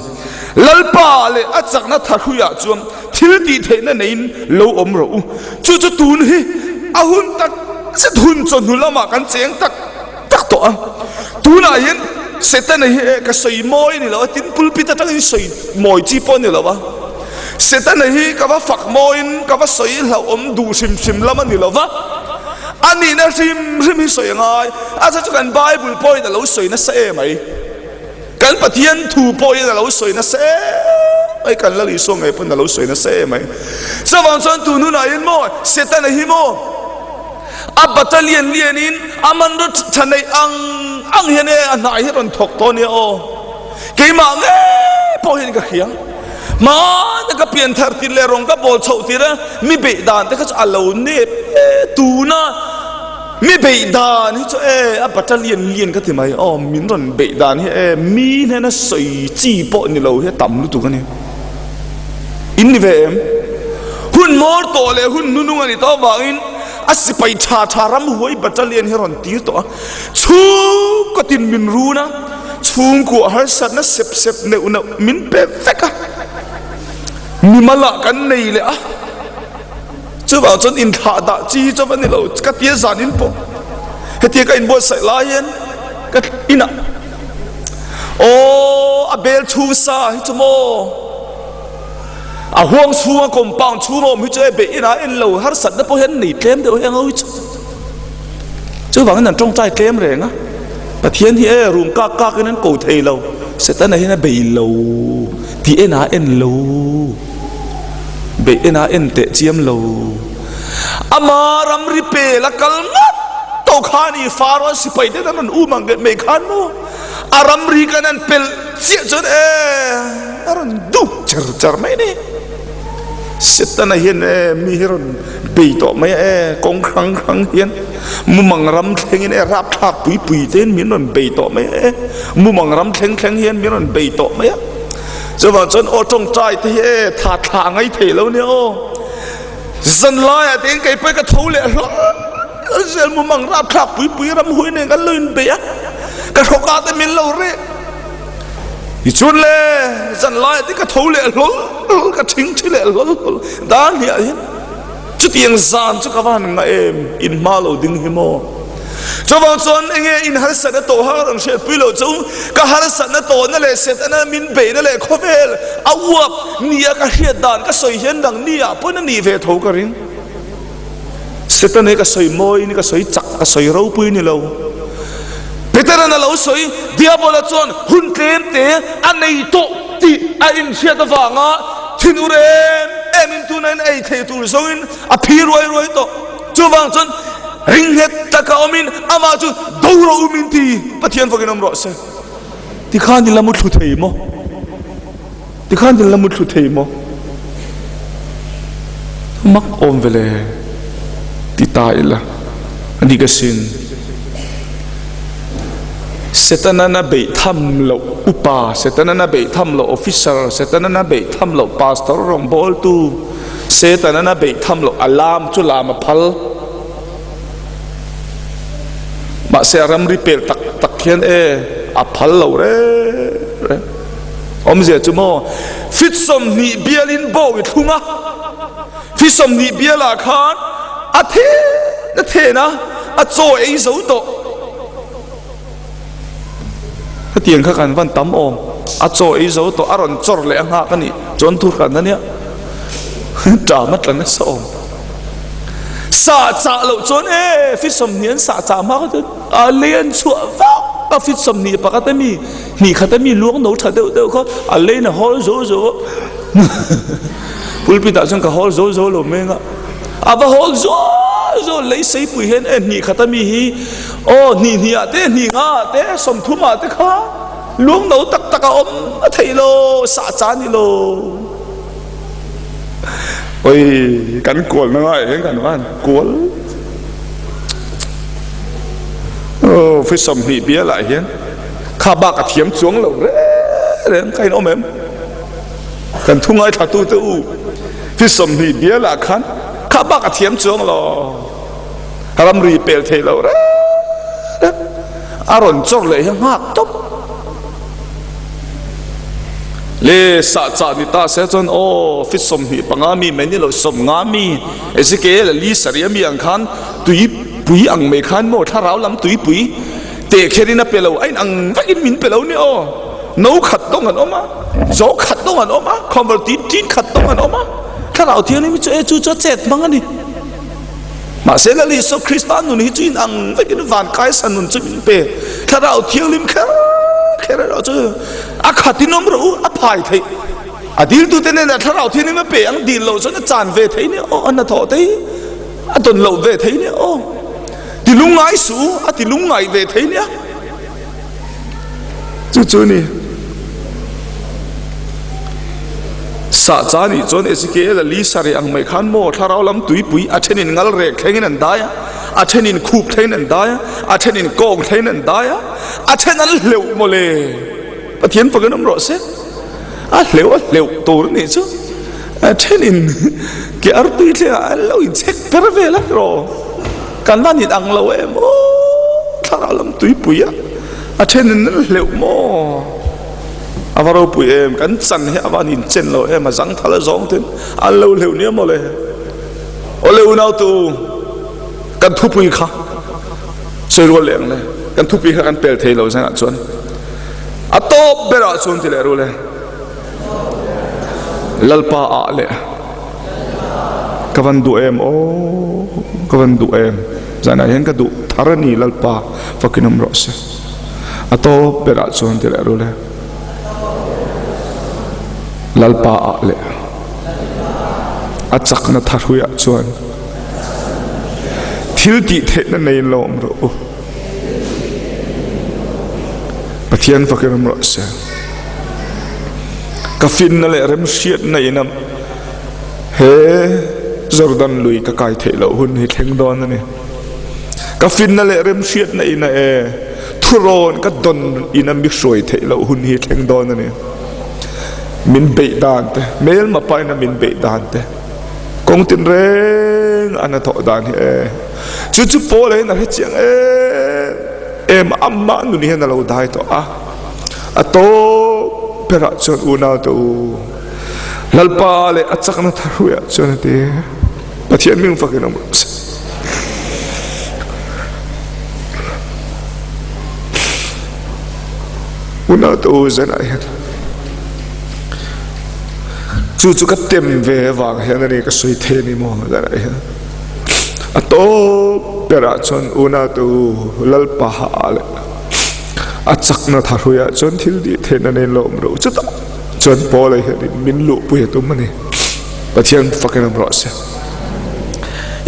Lalpa leh a chakna thahruiah chuan Thil tih theihna neiin lo awm rawh u. Chu chu tun hi a hun tak zet hun chawhnu lamah kan cheng tak tak tawh a. Tunah hian Setana hi e ka sawi mawi a ni lo a, tin pulpit atangin sawi mawi chi pawh a ni lo a. Setana hi ka va fak mawiin ka va sawi hlauhawm duh hrim hrim lam a ni lo va, a nihna hrim hrim hi sawi a ngai. A chhan chu kan Bible pawhin a lo sawi nasa em ai. Kan Pathian thu pawhin a lo sawi nasa em mai, kan Lal Isua ngei pawn a lo sawi nasa em mai. Chuvang chuan tun hunah hian maw Setana hi maw a battalion lianin a hmanraw tha neih ang ang hian e a hnai hi a rawn thawk tawh ania aw. Keimah ngei pawh hian ka hria. Hmana ka pian thar tir leh rawng ka bawl chhoh tir a mi beih dan te kha chu a lo nep e tuna. Mi beih dan hi chu e a battalion lian ka ti mai aw min rawn beih dan hi e mi hnena sawi chi pawh ni lo hi a tam lutuk a ni. In ni ve em? Hun hmawr tawh leh hun hnunung a ni tawh avangin a sipai tha tha ramhuai battalion hi a rawn tir tawh a, chhungkaw tin min run a, chhungkua harsatna sep sep neuh neuh min pe vek a, mimal ah kan nei leh a. Chuvang chuan inthlah dah chi hi chuan a ni lo, ka tia zan in pawh hetia ka inbuatsaih lai hian ka inah aw a bel chhung sa hi chu maw a huang chhunga compound chhung awm hi chu e beih inah en lo harsatna pawh hian nei tlem deuh heng ho hi chu chuvangin an tawngtai tlem reng a Pathian hi e rum kak kak in an ko thei lo Setana hian a bei lo tih enah en lo. Beih ena en teh chiam lo. Ama ramri pel a kal ngawt tawh kha ni Pharaoh sipai ten an rawn um ang mai khan maw a ramri kan an pel chiah chuan e a rawn duk char char mai ni. Setana hian e mi hi rawn bei tawh mai a e kawng hrang hrang hian mumang ram thlengin e rapthlak pui pui te hian min rawn bei tawh mai a e mumang ram thleng thleng hian min rawn bei tawh mai a. Chuvang chuan aw tawngtai te hi e tha thla a ngai thei lo nia aw. Zan laiah te hian kei pawh ka tho leh hlawl zel mumang rapthlak pui pui ram hui nen kan lo inbeih a, ka hrawkah te min lo reh. Tichuan le zan laiah te ka tho leh hlawl hlawl ka thing thi leh hlawl hlawl dar hniah hian chutiang zan chu ka va han ngah em inhma lo ding hi maw. Chuvang chuan enge in harsatna tawh har an hriatpui loh chu ka harsatna tawhna leh Setana min beihna leh khawvel a uap nia ka hriat dan ka sawi hian dang nia pawn a nih ve tho ka ring. Setana hi ka sawi mawi ni ka sawi chak ka sawi ropui ni lo. Petera. Peteran a lo sawi, Diabola chuan hun tlem te a nei tawh tih a inhriat avanga thinur em emin tuna in ei thei tur zawngin a phi ruai ruai tawh. Chuvang chuan ringnghet taka awmin amah chu do rawh u min ti, Pathian fakin awm rawh se. Tikhan in la muthlu thei maw? Tikhan in la muthlu thei maw? Mak awm ve le ti ta ila a dik asin. Setanan a beih tham loh upa, Setanan a beih tham loh officer, Setanan a beih tham loh pastor rawngbawltu, Setanan a beih tham loh a lam chu lam a phal. Mahse a ramri pel tak tak hian e a phal lo reng reng. Awmzia chu maw fit 20 bialin bawng i thlung a, fit 20 bialah khan a then a then a, a chaw ei zo tawh. Hetiang kha kan van tam awm, a chaw ei zo tawh a rawn chawr leh a nghak a nih chuan thu hran a nia, ṭam a tla nasa awm. Sah chah loh chuan e fit 20 an sah chah hma kha chuan a lei an chhuah vak a, fit 21 a mi hnih khat a mi luang no tha deuh deuh kha a leiin a hawl zo zo a, pulpit ah chuan ka hawl zo zo lo meng a, a va hawl zo zo lei seipui hian e hnih khat a mi hi Aw, hnih hnih ah te, hnih nga ah te, 30 ah te kha lungno tak tak a awm a theih lo, sah cha ni lo. Oi, kan kual na ngai hian kan van kual. Oh, fi 20 bial ah hian kha bak a thiam chuang lo re reng ka in awm em? Kan thu ngai thla tu te u, fi 20 bial ah khan kha bak a thiam chuang lo. Ramri pel thei lo reng reng a rawn chawr leh hi nghak tawp le sah chah ni ta se chuan aw fit 25 mi mai ni lo 50 mi Ezekiel a li sarih a mi ang khan tuipui ang mai khan maw thlarau lam tuipui teh kherin a pe lo a in ang vekin min pe lo ni aw no khat dawng an awm a zo khat dawng an awm a convert tin tin khat dawng an awm a thlarau thianghlim hi chu e chu chu a chet hmang a ni. Mahse Lal Isua Krista nun hi chu in ang vekin van kaisa nun chu min pe. Thlarau Thianghlim kher kher erawh chu a khatin awm rawh u, a phai theih. A diltute hnenah Thlarau Thianghlim a pe ang dil loh chuan a chan ve thei nia aw, a hnathawh te hi a dawn loh ve thei nia aw. Ti lungngai suh u, a ti lungngai ve thei nia. Chu chu ni. Sah cha nih chuan Ezekiel a li sarih ang mai khan maw thlarau lam tuipui a thenin ngal rek thlengin an dai a, a thenin khup thlengin an dai a, a thenin kawng thlengin an dai a, a then an hleuh mawle. Pathian fakin awm rawh se. A hleuh a hleuh tur a nih chu. A thenin ke artui thlengah an lo inchhek per vel a rawh. Kan van in ang lo em aw thlarau lam tuipui a a then in an hleuh maw a va ropui em kan chan hi a van in chen lo em a zang thal a zawng ten an lo hleuh nia maw le awle unau tu kan thupui kha sawi rual leh ang le kan thupui kha kan pel thei lo zangah chuan a tawp berah chuan ti leh ru le Lalpa ah leh ka van duh em aw ka van duh em zanah hian ka duh thar a ni Lalpa fakin awm rawh se a tawp berah chuan ti leh ru le Lalpa ah leh a chakna tharhuiah chuan thil tih theihna nei lo awm rawh u Pathian fakin awm rawh se. Ka finna leh remhriatna in a he Jordan lui ka kai theih loh hun hi thleng dawn a ni. Ka finna leh remhriatna in a e thurawn ka dawn in a mi hruai theih loh hun hi thleng dawn a ni. Min beih dan te, hmelma pain a min beih dan te, kawng tinreng a na thawh dan hi e chu chu Paul-a hian a hrechiang em em a, amah nun hian a lo dai tawh a. A tawp berah chuan unaute u, Lalpa leh a chakna tharhuiah chuan a ti. Pathian hming fakin awm rawh se. Unaute u, zanah hian chu chu ka tem ve avang hian a ni ka sawi thei a ni maw zanah hian. A tawp berah chuan unaute u, Lalpa leh. A chakna thahrui ah chuan thil tih theihna nen lo awm rawh u. Chutah chuan Paula hianin min luhpui a tum a ni. Pathian fakin awm rawh se.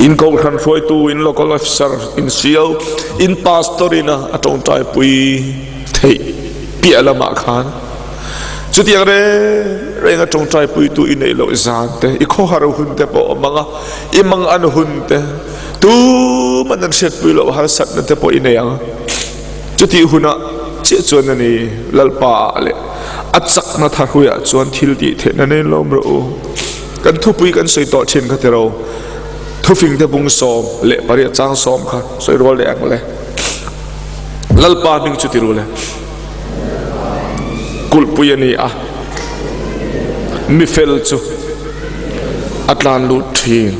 In kohhran hruaitu, in local officer, in CO, in pastor in a tawngtaipui theih piah lamah khan chutiang reng reng a tawngtaipuitu i neih loh zan te, i khawhar hun te pawh awm ang a, i mangan hun te, tuman an hriatpui loh harsatna te pawh i nei ang. Chutih hunah chiah chuan a ni, Lalpa ah leh a chakna thahrui ah chuan thil tih theihna nen lawm rawh u. Kan thupui kan sawi tawh thin kha tiro, thufingte bung 18 chang 10 kha sawi rual leh ang le. Lalpa hming chu tiru le. Kulhpui a ni a, mifel chu a tlan lut thin,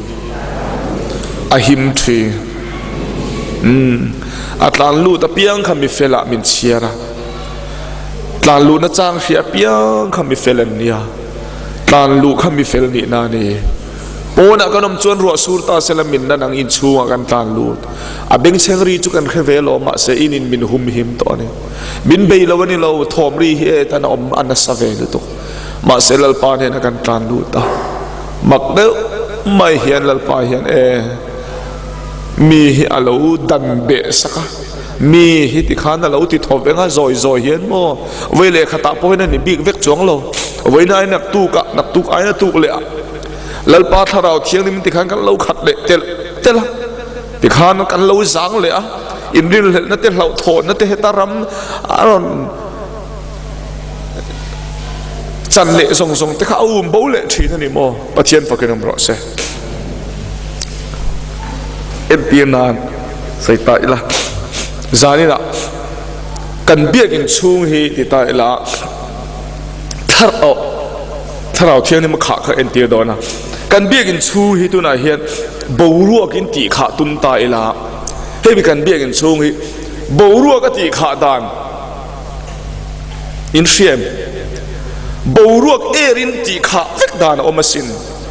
a him thin. Umm, a tlan lut apiang kha mifel ah min chhiar a, tlan luhna chang hria apiang kha mifel an nia. Tlan luh kha mi fel nihna a ni. Pawnah kan awm chuan ruah sur ta sela min na nang inchhungah kan tlan lut. A bengchheng ri chu kan hre ve lo mahse in in min hum him tawh a ni. Min bei lo a ni lo, thawm ri hi e tan a awm a nasa ve lutuk. Mahse Lalpa hnenah kan tlan lut a, mak deuh mai hian Lalpa hian e mi hi a lo dan beh sak a, mi hi tikhan a lo ti thaw veng a, zawi zawi hian maw Vawi leh khatah pawh hian a ni bik vek chuang lo. Vawiin ai naktuk ah, naktuk ai na tuk leh ah Lalpa Thlarau Thianghlim tikhan kan lo khat leh telh telh a, tikhan kan lo zang leh a, inrinhlelhna te hlauhthawnna te heta ram a rawn chan leh zawng zawng te kha a um bo leh thin a ni maw? Pathian fakin awm rawh se. Entir nan sawi ta ila, zaninah Kan biakinn chhung hi ti ta ila thlarau thlarau thianghlim a khah kha entir dawn a, kan biakinn chhung hi tunah hian boruak in tih khah tum ta ila hemi kan biakinn chhung hi boruak a tih khah dan in hria em? Boruak air in tih khah vek dan a awm asin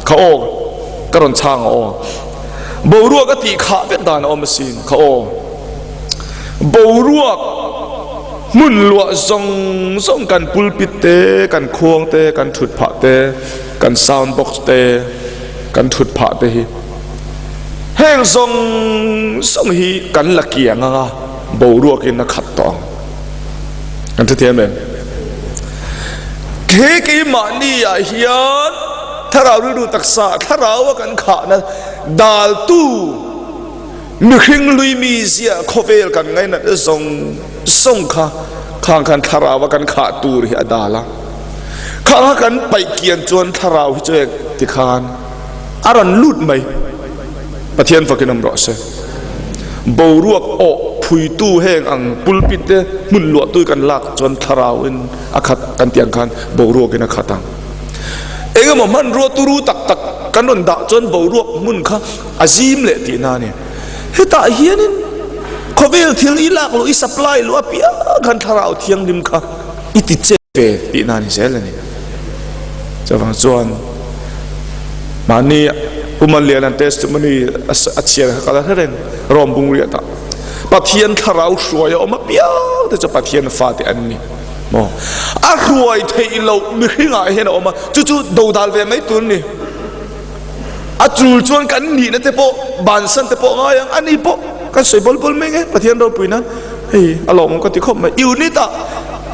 kha aw ka rawn chhang a aw boruak a tih khah vek dan a awm asin kha aw. Boruak hmun luah zawng zawng kan pulpit te, kan khuang te, kan thut phah te, kan sound box te, kan thut phah te hi heng zawng zawng hi kan la kiang anga boruak in a khat tawh ang. Kan hrethiam em? He keimahni ah hian thlarau rilru taksa thlarau a kan khahna daltu Mihring lui mi ziah khawvel kan ngainat zawng zawng kha khang khan thlarau a kan khah tur hi a dal a, khang a kan paih kian chuan thlarau hi chu eng ti khan a rawn lut mai. Pathian fakin awm rawh se. Boruak awh phuitu heng ang pulpit te hmun luahtu kan lak chuan thlarau in a khat kan tih ang khan boruak in a khat ang. Engemaw hmanrua turu tak tak kan rawn dah chuan boruak hmun kha A zim leh tihna a ni. Hetah hianin khawvel thil i lak loh, i supply loh apiang khan Thlarau Thianghlim kha i ti che ve tihna a ni zel a ni. Chuvang chuan mahni Pu Manliana'n testimony a chhiar kha ka la hre reng, Rom bung riatah Pathian Thlarau hruai a awm apiang te chu Pathian fate an ni maw? A hruai theih loh mihringah hian a awm a, chu chu dodal ve mai tur a ni. A chul chuan kan nihna te pawh bansan te pawh ngai ang, ani pawh kan sawi bawl bawl mai nge Pathian ropui nan hei a lawmawm ka ti khawp mai. Unit ah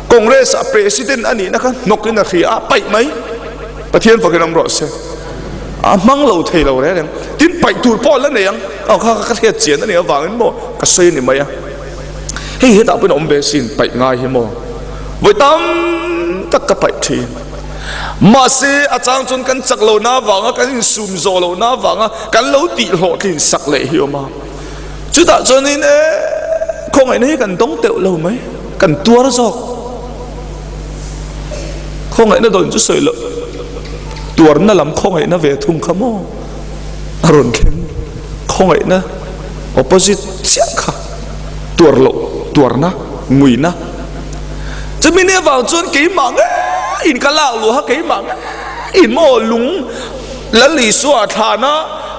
Congress ah President a nihna kha hnawk in a hria a paih mai Pathian fakin awm rawh se. A hmang lo thei lo reng reng tin paih tur pawh la nei ang aw kha ka hriat chian a nih avangin maw ka sawi a ni mai a. Hei hetah pawhin a awm ve sin paih ngai hi maw vawi tam tak ka paih thin. Mahse, a chang chuan kan chak lohna avanga kan insum zawh lohna avanga kan lo tih hlawhtlin sak leh hi awm a. Chutah chuanin e, khawngaihna hi kan dawng teuh lo mai, kan tuar zawk. Khawngaihna dawn chu sawi loh, tuarna lam khawngaihna ve thung kha maw a rawn thleng. Khawngaihna opposite chiah kha tuar loh, tuarna, nguina. Chumi ni avang chuan keimah ngeiin ka lak luha keimah ngeiin maw lung Lal Isua thlana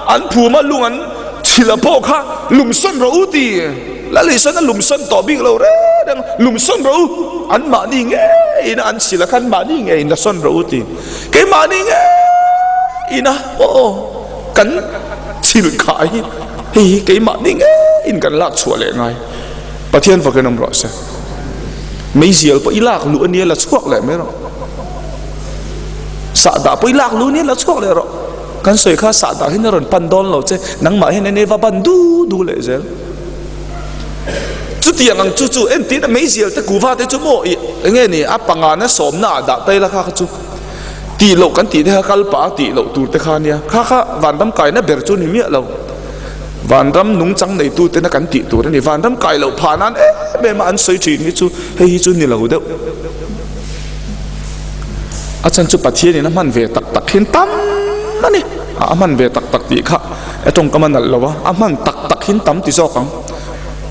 an phuma lung an chhilh a pawh kha lumsawn rawh u ti. Lal Isuan a lumsawn tawh bik lo reng. reng lum sawn rawh u, anmahni ngeiin an chhilh a khan mahni ngeiin la sawn rawh u ti. Keimahni ngeiin a aw kan chhilh khah hi hei hi keimahni ngeiin kan lak chhuah leh ngai. Pathian fakin awm rawh se. Meizial pawh i lak luh ania la chhuak leh mai rawh. Sahdah pawh i lak luh ania la chhuak leh rawh. Kan sawi kha sahdah hian a rawn pan dawn lo che, nangmah hian ania va ban du du leh zel. Chutiang ang chu chu entirna meizial te kuva te chu maw i enge ni a pangana sawmna ah dah tai la kha kha chu tih loh kan tih te kha kal pah a tih loh tur te kha ania kha kha vanram kaina ber chu ni miah lo. Vanram nungchang neitu tena kan tih tur a ni. Vanram kai loh phah nan em em a an sawi thin hi chu hei hi chu ni lo deuh. A chhan chu Pathianin a hman ve tak tak hin tam a ni. A hman ve tak tak tih kha a tawngkam a nalh lo a, a hman tak tak hin tam ti zawk ang.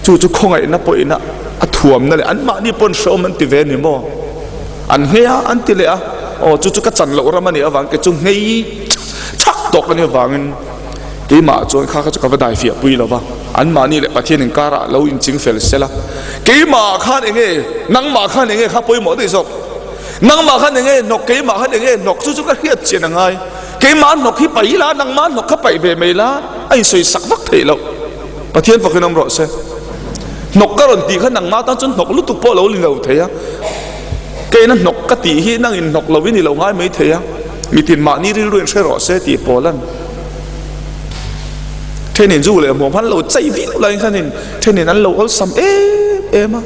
Chu chu khawngaihna pawhin a thuamna leh anmahni pawn hrehawm an ti ve a ni maw? An nghei a, an ti leh a, aw chu chu ka chan loh ram a nih avang ke chu nghei chak tawk a nih avangin Keimah chuan kha kha chu ka va dai fiah pui lo va, anmahni leh Pathian inkarah lo inching fel sel a, keimah khan enge, nangmah khan enge kha pawimawh daih zawk, nangmah khan enge hnawk, keimah khan enge hnawk, chu chu ka hriat chian a ngai, keimah hnawk hi paih ila, nangmah hnawk kha paih ve mai la, a insawi sak vak theih loh, Pathian fakin awm rawh se. Hnawk ka rawn tih kha nangmah tan chuan hnawk lutuk pawh lo ni lo thei a, keina hnawk ka tih hi nangin hnawk lovin i lo ngai mai thei a, mitin mahni rilru in hre rawh se tih pawl a ni. Thenin zu leh hmuam han lo chei viau laiin khanin thenin an lo awlsam em em a.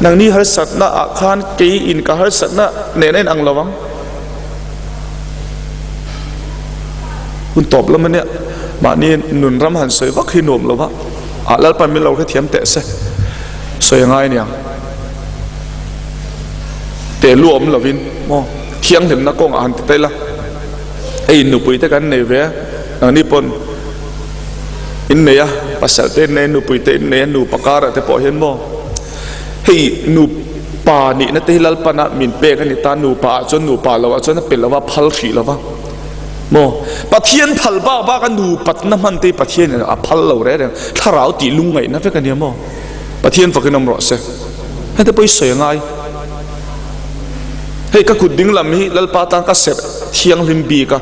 Nangni harsatna ah khan kei in ka harsatna nen a inang lo ang. Hun tawp lam ania mahni nun ram han sawi vak hi nuam lo va, ah Lalpan min lo hrethiam teh se sawi a ngai aniang. Teh lu awm lovin maw thianghlimna kawngah han ti ta ila. Hei nupui te kan nei ve a, nangni pawn in nei a, pasal te in nei a, nupui te in nei a, nupa karah te pawh hian maw hei nupa nihna te hi Lalpana min pek a ni ta, nupa ah chuan nupa lo ah chuan a pe lo va, phal hrih lo va maw Pathian phal bak bak a nupatna hman te hi Pathian in a phal lo reng reng, thlarau tih lungngaihna vek a nia maw Pathian fakin awm rawh se, hete pawh i sawi a ngai. Hei ka kut ding lam hi Lalpa tan ka serh thianghlim bik a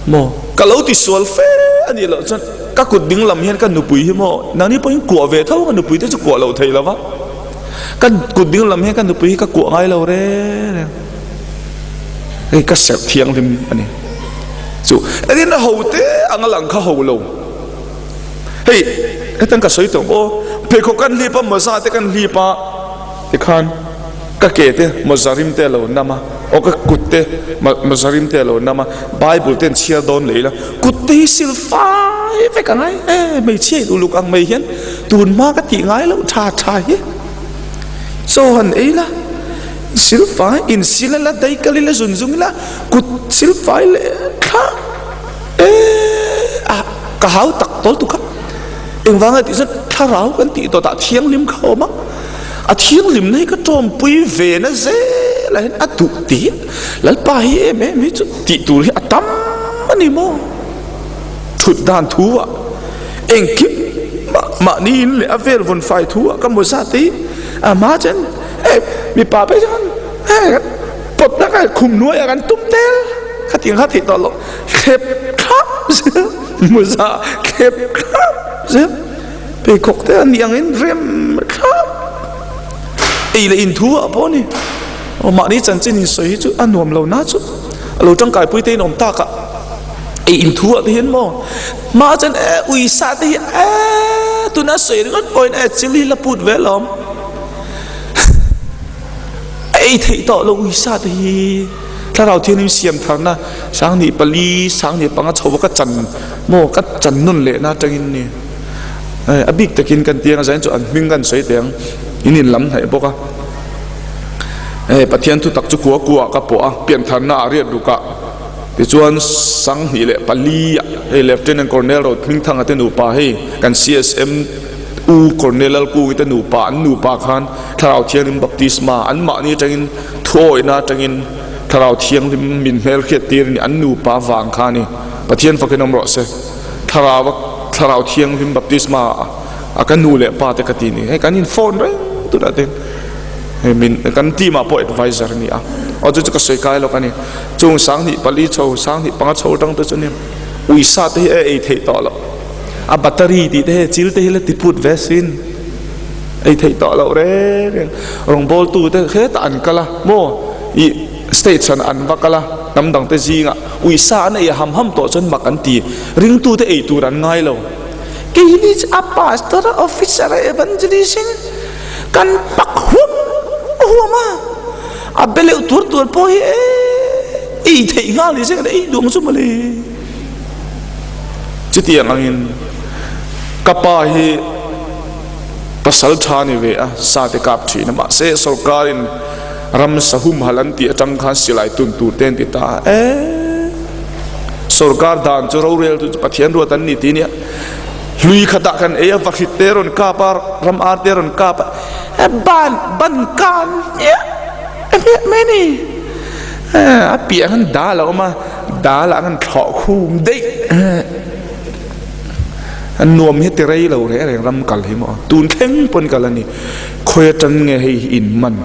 maw ka lo ti sual fe a nih loh chuan ka kut ding lam hian ka nupui hi maw nangni pawhin kuah ve tho ka nupui te chu kuah loh thei lo va ka kut ding lam hian ka nupui hi ka kuah ngai lo reng reng hei ka serh thianghlim a ni chu engin a ho te anga lang kha ho lo hei hetiang ka sawi tawh aw pheikhawk kan hlip a mawza te kan hlip a. Tikhan ka ke te mawza rim te a lo nam a, aw ka kut te mawza rim te a lo nam a, Bible te an chhiar dawn leh ila, kut te hi sil fai vek ang ai, e hmeichhia in uluk ang mai hian tun hma ka tih ngai loh tha tha hi chaw han ei la, sil fai in sil a la dai kal ila zun zung ila kut sil fai leh thla e ah ka hau tak tawl tu kha engvanga tih chuan thlarau kan tih dawtah thianghlim kha a awm a. A thianghlimna hi ka tawmpui ve na zel ah hian a duh tih Lalpa hi em em hi chu tih tur hi a tam a ni maw? Thut dan thu ah engkim mah mahni in leh a vel vawn fai thu ah ka mawza te hi a hma chuan hei mipa phei chuan hei kan pawt na kha khum hnuai ah kan tum tel khatiang kha theih tawh loh thlep thlap zel mawza thlep thlap zel. Pheikhawk te a nih angin rem thlap ei leh in thu ah pawh a ni. Aw mahni chanchin in sawi hi chu a nuam lo na chu a lo tangkai pui te in awm tak a ei in thu ah te hian maw hma chuan e ui sa te hi e tuna sawi ringawt pawhin e chil hi la put ve alawm a ei theih tawh lo ui sa te hi thlarau thianghlim siam tharna sanghnih pali sanghnih panga chho a ka chan maw ka chan nun lehna atangin ni. A bik takin kan tiang a zain chu an hming kan sawi teh ang in in lam hnaih bawk a hei Pathian thu tak chu kua kua ah ka pawh a piantharna ah riat ruk ah tichuan sanghnih leh pali ah hei Lieutenant Colonel Road Hmingthanga te nupa hei kan CSM U Colonel Lalkungi te nupa an nupa khan Thlarau Thianghlim Baptisma an mahni atangin thuawihna atangin Thlarau Thianghlim min hmelhriat tir a ni an nupa vang kha a ni Pathian fakin awm rawh se. Thlarau a Thlarau Thianghlim baptisma a A ka nu leh pa te ka ti ni. Hei kan in phone reng tunah te hei min kan team ah pawh advisor a ni a. Aw chu chu ka sawi kai lawk a ni. Chung 24 chho 25 chho atang te chu nia uisa te hi a ei theih tawh loh. A battery tih te hi chil te hi la ti put ve sin. Ei theih tawh loh reng reng. Rawngbawltu te hetah an kal a maw ih state hran an va kal a hnam dang te zingah uisa an ei ham ham tawh chuan mak an ti. Ringtute ei tur an ngai lo. Keini chu a pastor a officer a evangelist in kan pak huam huam a, a be leuh tur tur pawh hi ei theih nghal ni se kan ei duh ang chu mawle. Chutiang angin ka pa hi pasal tha ni ve a, sa te kap thin a, mahse sorkarin ramsa humhalh an tih atang khan silai tun tur te an ti ta a, e. Sorkar dan chu rorel tu chu Pathian ruat an ni tih nia. Hlui khatah kan ei a, vahrit te rawn kap a, ram ar te rawn kap a, ban ban kan hmiah hmiah mai a ni. A piah khan dal a awm a, dal ah khan thlawh khum daih. A nuam hi ti rei lo reng reng ram kal hi maw. Tun thleng pawn kal a ni. Khawi atang nge hei hi in man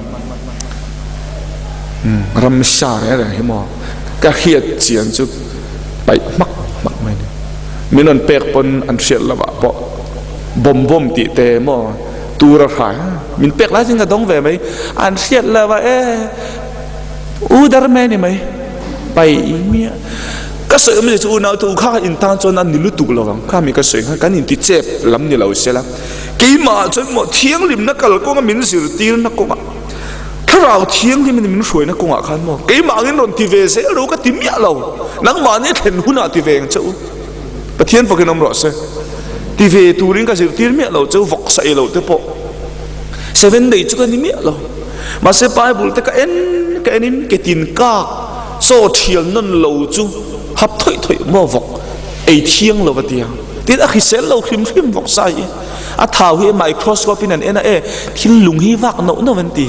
ram sa reng reng hi maw. Ka hriat chian chu paih hmak hmak mai ni. Min rawn pek pawn an hriat lo ah pawh bawm bawm tih te maw tur a hrai a, min pek lai chuan ka dawng ve mai. An hriat lo ah e u dar mai a ni mai paih miah. Ka sawi awmzia chu unau te u kha in tan chuan a ni lutuk lo ang kha mi ka sawi khan kan inti chep lam ni lo sela keimah ah chuan maw thianghlimna kalkawnga min zirtirna kawngah Thlarau Thianghlim in min hruaina kawngah khan maw keimah angin rawn ti ve zel ro ka ti miah lo, nangmahni a thlen hunah ti ve ang che u. Pathian fakin awm rawh se. Ti ve turin ka zirtir miah lo che u, vawk saih lo te pawh seven day chu ka ni miah lo. Mahse Bible te ka en ka enin ke tin kak chaw thial nawn lo chu hap thawih thawih maw vawk ei thiang lo va tia. Tin a hrisel lo hrim hrim vawk sai hi. A thau hi microscope in an en a e thil lung hi vak noh noh an ti.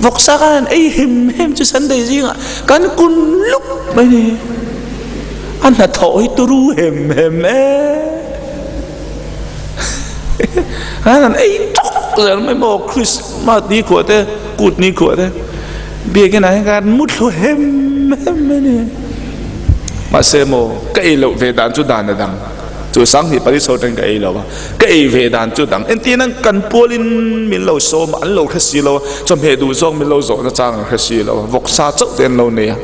Vawksa khan an ei hem hem chu Sunday zingah kan kun lup mai ni. A hnathawh hi turu hem hem e. Khan an ei ṭawk zel mai maw Christmas ni khuah te kut ni khuah te biakin ah hian khan muthlu hem hem mai ni. Mahse maw ka ei loh ve dan chu dan a dang. Chu 24 chho tang ka ei lo a, ka ei ve dan chu dang. Entir nan kan pualin min lo sawm a, an lo hre si lo a, chawhmeh duh zawk min lo zawhna chang an hre si lo a, vawksa chauh te an lo nei a.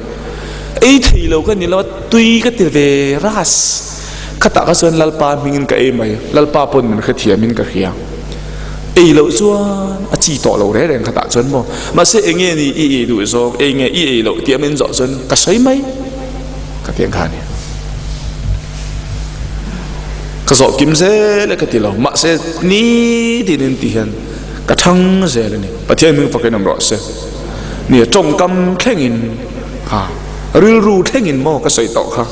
Ei thei lo ka ni lo a, tui ka ti ve ras. Khatah kha chuan Lalpa hmingin ka ei mai, Lalpa pawn min hrethiamin ka hria. Ei loh chuan a chi tawh lo reng reng khatah chuan maw. Mahse enge ni i ei duh zawk, enge i ei loh tih a min zawh chuan ka sawi mai ka ti ang kha a ni. Ka zawh kim zel e ka ti lo, mahse nitin in ti hian ka thang zel a ni. Pathian hming fakin awm rawh se. Nia tawngkam thlengin kha rilru thlengin maw ka sawi tawh kha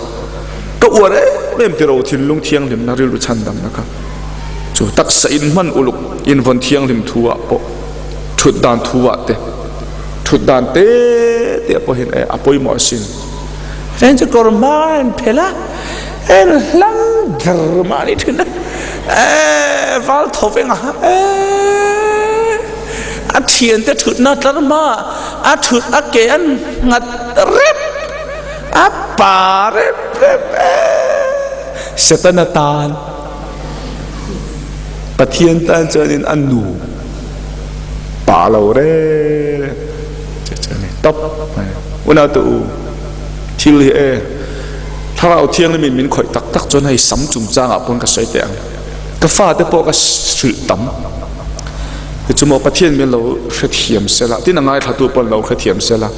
ka uar em em tiro thinlung thianghlimna rilru chhandamna kha chu taksa in hman uluk invawn thianghlim thu ah pawh thut dan thu ah te thut dan te te pawhin e a pawimawh asin. Chen chu kawr hma a in phelh a, en hlam der mahni thin a, e val tho veng a, e a thiante thutna tlar hma a thut a ke an nghat rep a pa rep rep e Setana tan Pathian tan chuanin a nu pa lo re re che che ni top una tu u thil hi e thlarau thianghlim in min khawih tak tak chuan hei sam chungchang ah pawn ka sawi teh ang ka fa te pawh ka hrilh tam ti chu maw Pathian min lo hrethiam sela tin a ngaithla tu pawn lo hrethiam sela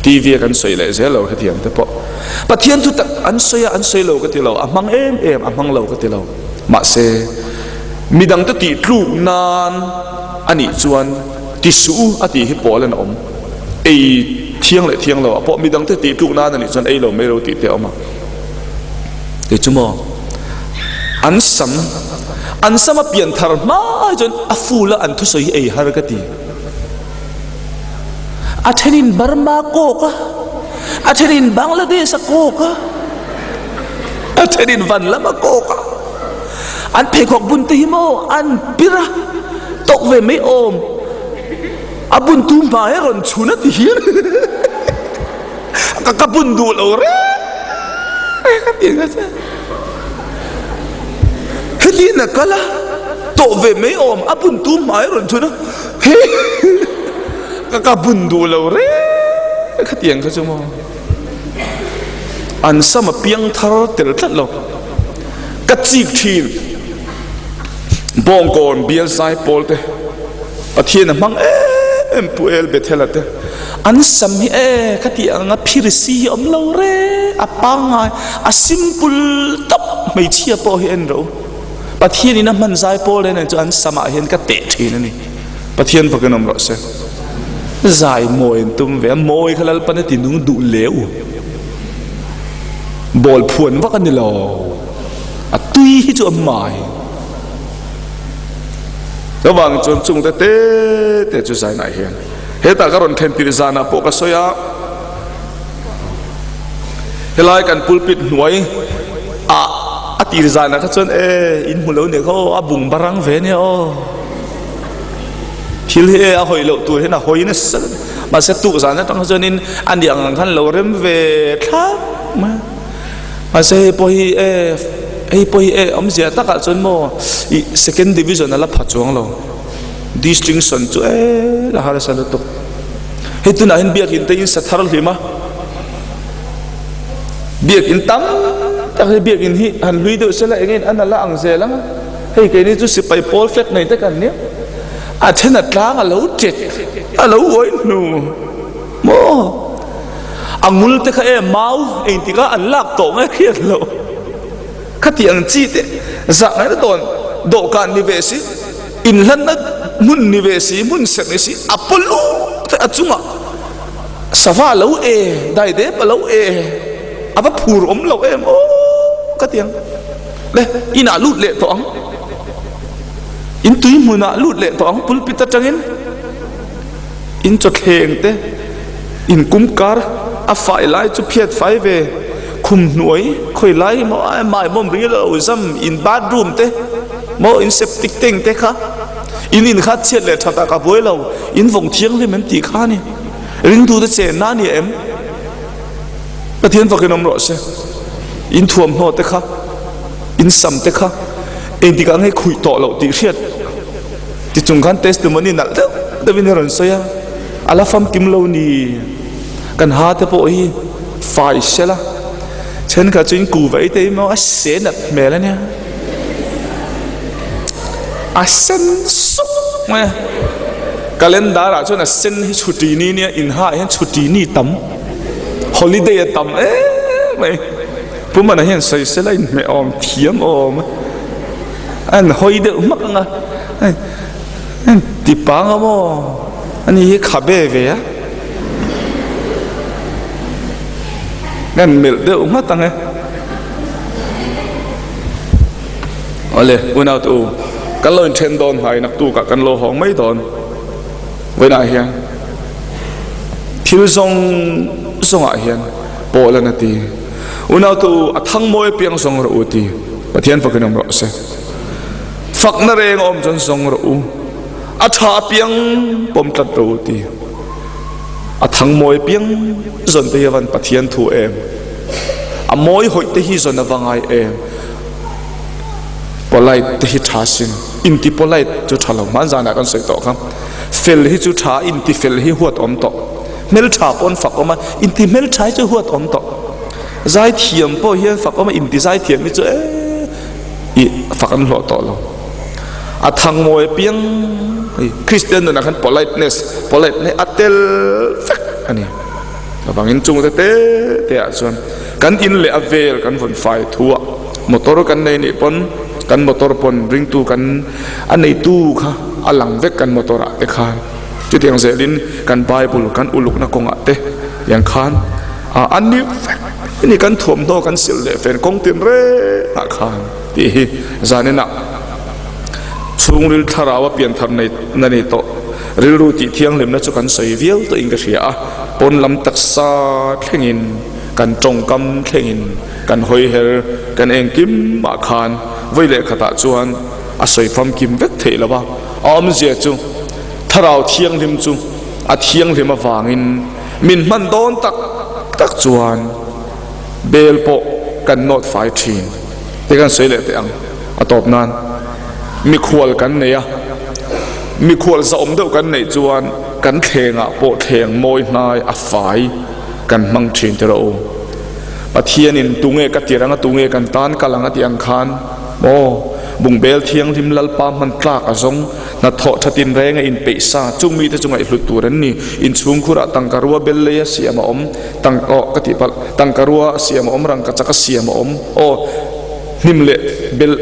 TV a kan sawi leh zel lo hrethiam te pawh Pathian thu tak an sawi a an sawi lo ka ti lo a hmang em em a hmang lo ka ti lo mahse midang te tih tluk nan a nih chuan ti suh u a tih hi pawl an awm ei thiang leh thiang lo ah pawh midang te tih tluk nan a nih chuan ei lo mai lo tih te a awm a kei chu maw an sam an sam a pian thar hma ai chuan a full a an thusawi hi ei har ka ti a thenin Burma kawk a a thenin Bangladesh a kawk a a thenin van lam a kawk a. An pheikhawk bun te hi maw an pir a, tawk ve mai awm. A bun tu hma hi rawn chhun a ti hian ka ka bun duh lo reng reng a ti ngat a. Heti'n a kal a, tawh ve mai awm a bun tu hma hi rawn chhun a, he ka ka bun duh lo reng khatiang kha chu maw. An sam a piang thar tel tlat lo. Ka chik thin. Bawngkawn bial zai pawl te Pathian a hmang em em Pu El Bethel-a te an sam hi e ka tih ang a phirisi hi awm lo re a pangngai a simple tawp hmeichhia pawh hi en ro Pathian in a hman zai pawl reng reng chu an sam ah hian ka teh thin a ni Pathian fakin awm rawh se zai mawi an tum ve a mawi kha Lalpan a ti nung duh leu bawl phuan vak a ni lo. A tui hi chu a mai. Chuvang chuan chung te te te chu zainah hian hetah ka rawn then tirh zanah pawh ka sawi a, helai kan pulpit hnuai ah a tir zanah kha chuan e in hmu lo nih kha aw a bung barang ve nia aw thil hi e a hawi loh tur hian a hawi nasa mahse tuk zan atang kha chuanin a nih ang ang khan lo rem ve thlap mai a. Mahse hei pawh hi e hei pawh hi e awmzia takah chuan maw ih second division a la pha chuang lo distinction chu e la harsa lutuk hei tunah hian biakin te in sa thar hlim a biakin tam tak hi biakin hi han hlui deuh sela eng in an la ang zel ang hei keini chu sipai pawl flag nei te kan nia a then a tlang a lo tet a lo uai hnu maw. A ngul te kha e mau engtik ah an lak tawh nge hriat loh. Khati ang chi te zah ngaina dawn dawhkan ni ve si, inhlanna hmun ni ve si, hmun serh ni si, a paw lut te a chungah sava lo e, daidep a lo e, a va phur awm loh em aw ka ti ang. Le inah lut leh tawh ang, in tui hmunah lut leh tawh ang pulpit atangin. In chawthleng te, in kumkar a fai lai chu phiat fai ve, khum hnuai khawi lai maw a mai mawm ring lo zam, in bathroom te maw in septic tank te kha in in kha chhiat leh that ah ka buai lo, in vawng thianghlim em tih kha a ni. Ringtu te chenna a ni em? Pathian fakin awm rawh se. In thuamhnaw te kha, in sam te kha engtikah nge khuih tawh loh tih hriat. Tichung khan testimony nalh deuh deuhin a rawn sawi a, a la famkim lo ni. Kan ha te pawh hi fai sel a, thenkhat chu in kuva ei te hi maw a se nat hmel a nia, a sen suk mai a. Calendar ah chuan a sen hi chhuti ni nia, in ha ah hian chhuti ni tam, holiday a tam em mai. Pu Mana hian sawi sela inhmeh awm thiam awm a. An hawi deuh hmak ang a, an ti pang a maw, ani hi khabe ve a, an melh deuh nghat ang e. Awle, unau te u, kan lo inthen dawn hnai naktukah kan lo hawng mai dawn. Vawiinah hian thil zawng zawngah hian pawl an a ti. Unau te u, a thang mawi apiang zawng rawh u ti. Pathian fakin awm rawh se. Fakna reng a awm chuan zawng rawh u. A tha apiang pawm tlat rawh u ti. A thang mawi apiang zawn te hi a van Pathian thu em. A mawi hawih te hi zawn a va ngai em. Polite te hi tha sin. Inti polite chu tha lo. Hmanzanah kan sawi tawh kha. Fel hi chu tha, inti fel hi huat awm tawh. Hmeltha pawh an fak awm a, inti hmeltha hi chu huat awm tawh. Zaithiam pawh hian fak awm a, inti zaithiam hi chu eh ih fak an hlawh tawh lo. A thangmawi apiang hei Kristian nunah khan politeness, polite na hi a tel vek a ni. Avangin chung te te te ah chuan kan in leh a vel kan vawn fai thu ah motor kan nei nih pawn kan motor pawn ringtu kan a neitu kha a lang vek kan motor ah te khan. Chutiang zelin kan Bible kan ulukna kawngah te hian khan a ni vek a ni, kan thuamhnaw kan silh leh fen kawng tin rengah khan tih hi zaninah chhungril thlarau a pianthar nei na ni tawh rilru tih thianghlimna chu kan sawi viau tawhin ka hria a, pawn lam taksa thlengin kan tawngkam thlengin kan hawiher kan engkimah khan. vawi leh khatah chuan a sawi famkim vek theih lo a, a awmzia chu Thlarau Thianghlim chu a thianghlim avangin min hman dawn tak tak chuan bel pawh kan nawt fai thin te kan sawi leh teh ang. A tawp nan mikhual kan nei a, mikhual zahawm deuh kan neih chuan kan thlengah pawh thleng mawi hnai a fai kan hmang thin te rawh u. Pathianin tunge ka tir anga tunge kan tan kal ang a tih ang khan maw bungbel thianghlim Lalpa hman tlak a zawng hnathawh tha tinreng a inpeih sa chung mite chu ngaihhlut tur an ni. Inchhungkhurah tangka rua bel lei a siam a awm tang aw ka tih palh tangka rua a siam a awm rangka chak a siam a awm aw hnim leh bel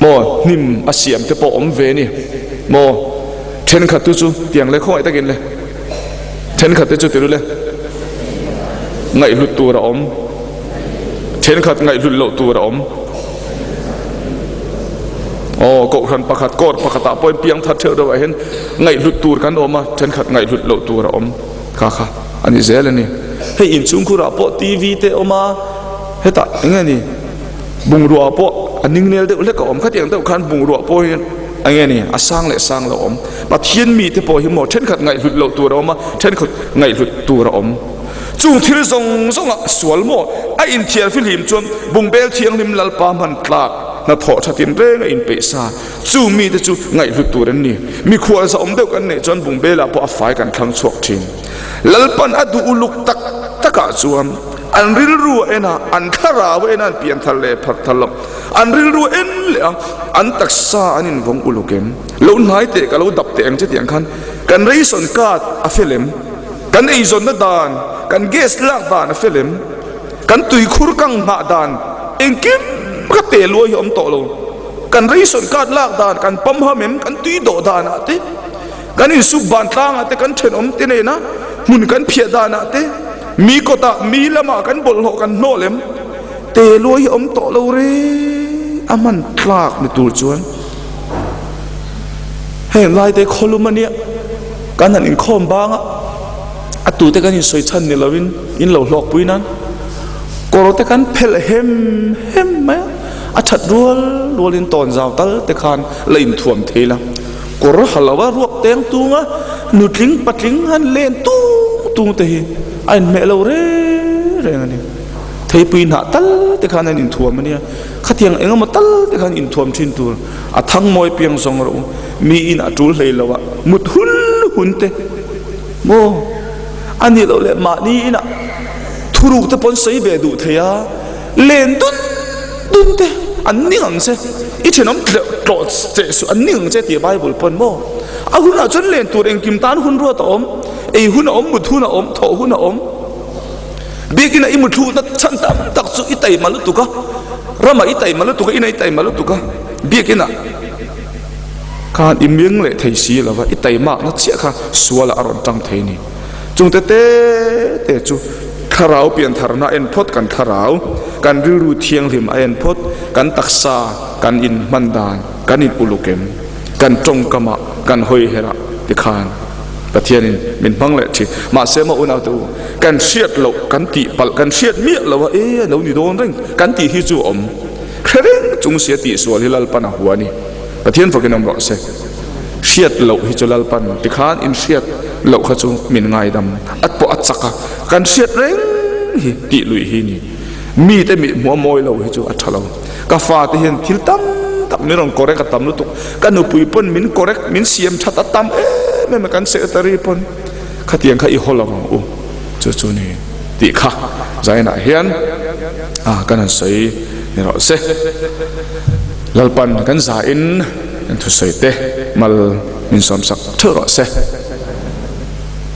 maw hnim a siam te pawh awm ve ni maw thenkhat tu chu tiang leh khawngaih takin le. Thenkhat te chu ti lule ngaihhlut tur a awm, thenkhat ngaihhlut loh tur a awm. Aw, kohhran pakhat, court pakhatah pawhin piang thar theuh deuhah hian ngaihhlut tur kan awm a, thenkhat ngaihhlut loh tur a awm. Kha kha a ni zel a ni. Hei inchhungkhurah pawh TV te awm a, hetah eng nge ni? Bungrua pawh a ningnel deuh hlek a awm. Khatiang deuh khan bungrua pawh hi a nge ni, a sang leh sang lo awm. Pathian mite pawh hi maw thenkhat ngaihhlut loh tur a awm a, thenkhat ngaihhlut tur a awm. Chung thil zawng zawngah sual maw a inthiar fihlim chuan bungbel thianghlim Lalpa hman tlak hnathawh tha tinreng a inpeih sa. Chung mite chu ngaihhlut tur an ni. Mikhual zahawm deuh kan neih chuan bungbelah pawh a fai kan thlang chhuak thin. Lalpan a duh uluk tak takah chuan an rilru a en a, an thlarau a en a, an pian thar leh phar thar lo. An rilru a en leh a, an taksa an invawng uluk em? Lo hnai teh ka lo dap teh ang che tih ang khan kan ration card a fel em? Kan eizawnna dan, kan gas lak dan a fel em? Kan tuikhur kang nghah dan engkim kha pe luai hi a awm tawh lo. Kan ration card lak dan, kan pamham em? Kan tui dawh danah te. Kan insuk ban tlangah te kan thenawm te nena hmun kan phiah danah te mi kawtah mi lamah kan bawlhhlawh kan hnawh lem te luai hi awm tawh lo re a hman tlak ni tur chuan heng lai te khawlum ania kan han inkhawm bang a a tute kan insawi chhan ni lovin in lo hlawk pui nan kawr te kan phelh hem hem mai a a that rual rualin tawn zau tal te khan la inthuam thei la. Kawr ha lo a ruak teng tung a, nutling patling han len tung tung te hi a inhmeh lo reng reng a ni. Theipui hnah tal te khan an inthuam a nia, khatiang eng emaw tal te khan inthuam thin tur a thang mawi piang zawng rawh u, miin a tul hlei lo a mut hun hun te maw a nih loh leh mahni inah thuruk te pawn sawi ve duh thei a, len dun dun te an ning ang che. I thenawm tlawh che suh an ning ang che tih Bible pawn maw? A hunah chuan len tur engkim tan hun ruat a awm, ei hun a awm, mut hun a awm, thawh hun a awm. Biakina i muthlukna chhan tam tak chu i taima lutuk a, ramah i taima lutuk a, inah i taima lutuk a, biakina khan i meng leh thei si lo va, i taimakna chiah kha sualah a rawn tang thei a ni. Chungte te te chu thlarau piantharna a en phawt, kan thlarau, kan rilru thianghlim a en phawt, kan taksa kan inhman dan, kan in uluk em, kan tawngkamah, kan hawiherah tikhan Pathianin min hmang leh thin. Mahse maw unaute u, kan hriat loh, kan tih palh, kan hriat miah lo a, e a lo ni dawn reng kan tih hi chu a awm. Hre reng chung sia tihsual hi Lalpan a hua a ni. Pathian fakin awm rawh se. Hriat loh hi chu Lalpan tikhan in hriat loh kha chu min ngaidam at pawh a chak a, kan hriat reng hi tih luih hi ni. Mite mit hmuh a mawi lo hi chu a tha lo. Ka fate hian thil tam tak min rawn correct a tam lutuk. Ka nupui pawn min correct, min siam that a tam em em a, kan secretary pawn khatiang kha i haw lo ang u chu chu ni tih kha zainah hian kan han sawi ni rawh se. Lalpan kan zain. Kan thusawi te mal min sawmsak theuh rawh se.